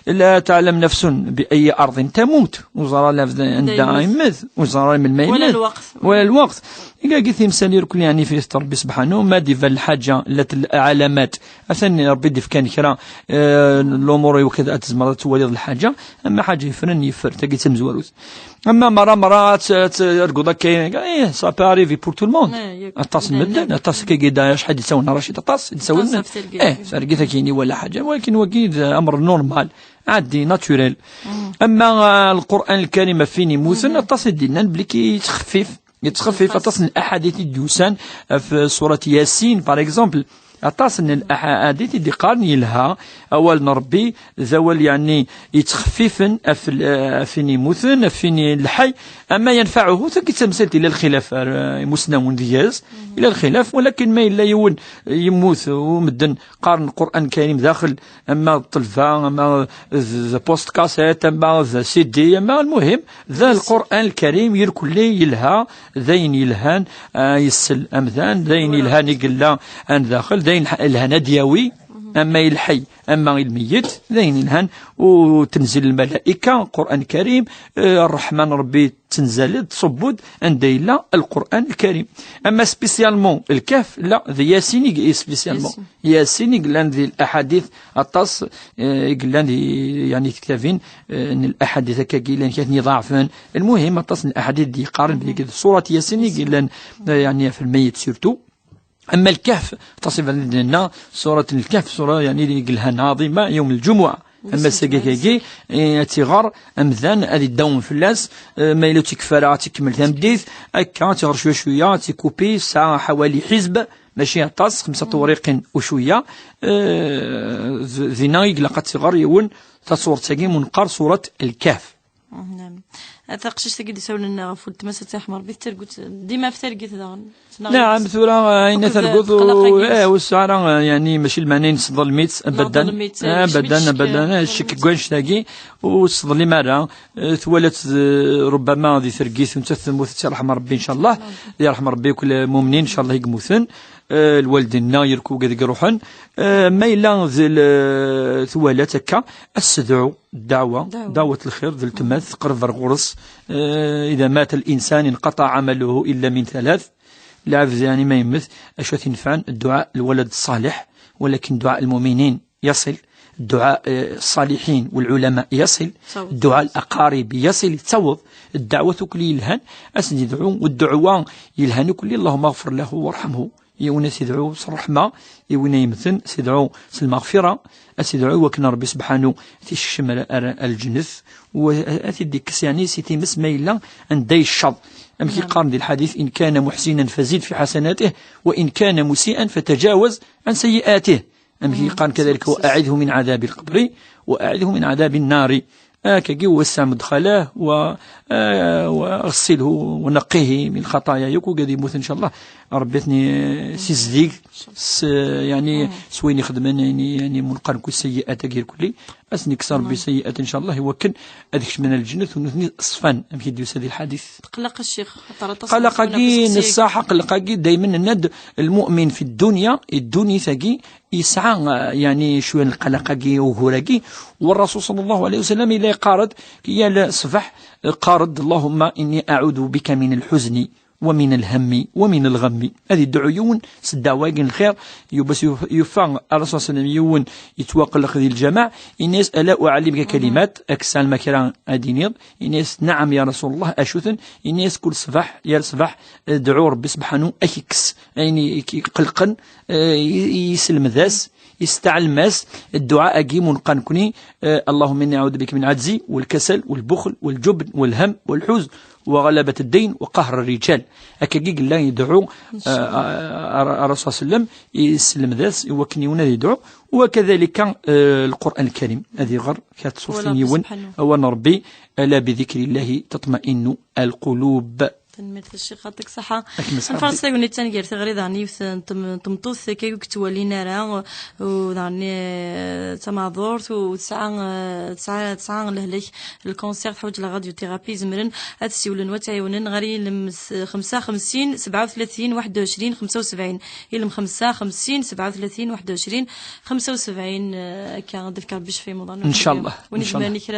لا تعلم نفس بأي أرض تموت. Ur ẓra la anda yemmet, ur ẓra melmi ara yemmet, wala lweqt. Wala lweqt. Iga gi timsal irkul, yeɛni, fi Rebbi subḥanu, ma d-iban lḥaǧa, llat lɛalamat. Atan Rebbi d-ifkan kra, eh, lumuṛ i wakka ad tezmer ad twaliḍ lḥaǧa, ama ḥaǧa yeffren, yeffer, tagi d tamezwarut. Ama mara, mara ad t-, ad t-, ad arguḍ akka, eh, ça peut arriver pour tout le monde. Eh, yak. Aṭas n medden, aṭas akka i d-, acḥal d-ittawnen Racid, aṭas d-ittawnen. Aṭas ɣef targit. Eh, targit akka yini wala ḥaǧa, walakin wagi d amr normal, ɛaddi, naturel. Ama, ah, Lqur'an Lkarim ɣef win yemmuten, aṭas i d-yennan belli ki yettxeffif. Yettxeffif. Aṭas n laḥadit i d-yusan ɣef surat Yasin, par exemple. Aṭas n laḥadit i d-iqqaren yelha, awal n Rebbi d awal, yeɛni, yettxeffifen ɣef l-, ɣef win yemmuten, ɣef win lḥay, ama yenfeɛuhu, tagi d tamsalt, yella lxilaf ar, eh, imusnawen deg-s, yella lxilaf, walakin ma yella yiwen yemmut u medden qqaren Lqur'an Lkarim daxel, ama d ṭṭelba, ama d, d post cassette, ama d C D, ama lmuhim, d Lqur'an Lkarim, irkelli yelha, d ayen yelhan, ah, yessel amdan, d ayen yelhan i yella an daxel, d ayen yelhan ad yawi, ama i lḥay, ama i lmeyyet, d ayen yelhan, u tenzil lmalaika, Qur'an Karim, eh, Ṛṛeḥma n Ṛebbi tenzal-d, tṣubb-d anda yella Lqur'an Lkarim. Ama spécialement Lkehf, la, d Yasin i, spécialement. Yasin. Yasin i yellan di laḥadit aṭas, eh, i yellan di, yeɛni, tektabin, eh, n laḥadit akkagi, llan kra n yiḍeɛfen. Lmuhim, aṭas n laḥadit d-yeqqaren belli d surat Yasin i yellan, eh, yeɛni, ɣef lmeyyet surtout. Ama Lkehf, aṭas i bɣan ad d-nenna, surat n Lkehf, sura, yeɛni, i yelhan, ɛaḍima, yawm lǧumuɛa. Ama s-, s-, akkagi, eh, ad tt-iɣer amdan, ad idawem fell-as, eh, ma yella ur tt-ikfi ara, ad tt-ikemmel tameddit, akka, ad tt-iɣer cwiya cwiya, ad tt-ikupi, tesɛa ḥawali ḥizb, mačči aṭas, xemsa tewriqin u cwiya, eh, d-, dinna i ilaq ad tt-iɣer yiwen, taṣurt-agi mu neqqar surat Lkehf. Naam. Taqcict-agi d-isawlen ɣef weltma-s, ad tt-yerḥem Ṛebbi, d targut, dima ɣef targit daɣen. Naam, tura, eh, ayen akked targut, tqelleq-agi. Eh, ur tesɛi ara, eh, yeɛni, mačči lmeɛna-ines tḍellem-itt, abadan. Tḍellem-itt, eh, abadan, abadan, eh, ccek deg wannect-agi, ur tettḍellim ara, eh, twala-tt, eh, rubbama di targit, nettat temmut, ad tt-yerḥem Ṛebbi, ncallah. Yerḥem Ṛebbi akk lmumnin, ncallah, i yemmuten. Eh, lwaldin-nneɣ, irkul wigad i iruḥen. Eh, ma yella d l-, twala-tt akka, ad s-tedɛu, ddeɛwa, ddeɛwet lxir, d letma, teqreb ar ɣur-s. Eh, إذا مات الإنسان انقطع عمله إلا من ثلاث. Lɛebd, yeɛni, ma yemmet, acu ad t-inefɛen? Dduɛa lwalad ṣṣaleḥ, walakin dduɛa lmuminin yaṣil, dduɛa, eh, ṣṣaliḥin walɛulama yaṣil, dduɛa laqarib yaṣil, yettaweḍ, ddeɛwat akk yelhan, ad sen-yedɛu, d ddeɛwa yelhan akk, اللهم اغفر له وارحمه. Yiwen ad s-idɛu s ṛṛeḥma, i win yemmten, s-idɛu s lmeɣfira, ad s-idɛu i wakken Ṛebbi subḥanu ad t-isekcem ar, ar, ar lǧennet, u ad t-id-ikkes, yeɛni, si times ma yella anda yecceḍ. Amek i qqaren di lḥadit: إن كان محسنا فزد في حسناته، وإن كان مسيئا فتجاوز عن سيئاته. Amek i qqaren كذلك: وأعذه من عذاب القبر، وأعذه من عذاب النار. Akkagi, ووسع مدخله، و، eh, وغسله ونقه من خطاياه. Yakk wigad yemmuten, ncallah, Ṛebbi ad ten-yessizdig s, yeɛni, s wayen ixedmen, yeɛni, yeɛni, mu neqqar akk sayyi'at-agi irkelli. Ad ten-ikkes Ṛebbi sayyi'at, ncallah, i wakken ad kecmen ar lǧennet, u nutni ṣfan, amek i d-yusa di lḥadit. Tqelleq a ccix, aṭas n lqelleq-agi, ṣṣeḥ, aqelleq-agi, daymen nenna-d, lmu'min fi ddunya, i ddunit-agi, yesɛa, eh, yeɛni, cwiya n lqelleq-agi, ugur-agi, u Ṛṛasul ṣalla Llahu ɛalayhi wa sallam yella yeqqar-d yal ṣṣbeḥ, yeqqar-d: اللهم إني أعوذ بك من الحزن ومن الهم ومن الغم. Ad yedɛu yiwen s ddeɛwa-agi n lxir, yubas yuf-, yufa Ṛṛasul ṣalla Llahu ɛalayhi wa sallam yiwen yettwaqelleq di lǧameɛ, yenna-yas: ألا أعلمك كلمات؟ Ad k-sɛelmeɣ kra ad d-tiniḍ? Yenna-yas: نعم يا رسول الله، acu-ten? Yenna-yas: كل ṣṣbeḥ, yal ṣṣbeḥ, eh, dɛu Ṛebbi subḥanu ad k-ikkes ayen i k-iqellqen, eh, i, i, yesselmed-as, yesteɛlem-as dduɛa-agi mu neqqar nekkni, eh, اللهم إني أعوذ بك من العجز والكسل والبخل والجبن والهم والحزن وغلبة الدين وقهر الرجال. Akkagi yella yedɛu, eh, Ṛṛasul ṣalla Llahu ɛalayhi wa sallam, yesselmed-as i wakken yiwen ad yedɛu, u kadalika, eh, Lqur'an Lkarim, ad iɣer kra n tṣuṛt n yiwen, awal n Ṛebbi: ألا بذكر الله تطمئن القلوب. Tanemmirt a Ccix, yɛṭik ṣṣeḥḥa. Nfaṛes tagnit taneggart tiɣri daɣen yiwet n tem-, n tmeṭṭut akka ur yettwalin ara, u daɣen, eh, d tameɛḍurt, u tesɛa, eh, tesɛa, tesɛa lehlak, lkanser, teḥwaǧ la radiothérapie, zemren ad ssiwlen u ad tt-ɛiwnen ɣer yilem s-, xemsa xemsin, sebɛa u tlatin, waḥed u ɛecrin, xemsa u sebɛin. Yilem xemsa xemsin, sebɛa u tlatin, waḥed u ɛecrin, xemsa u sebɛin, eh, akka ad d-ifk Rebbi ccfa i yimuḍan. Ncallah, win ncallah. Izemren i kra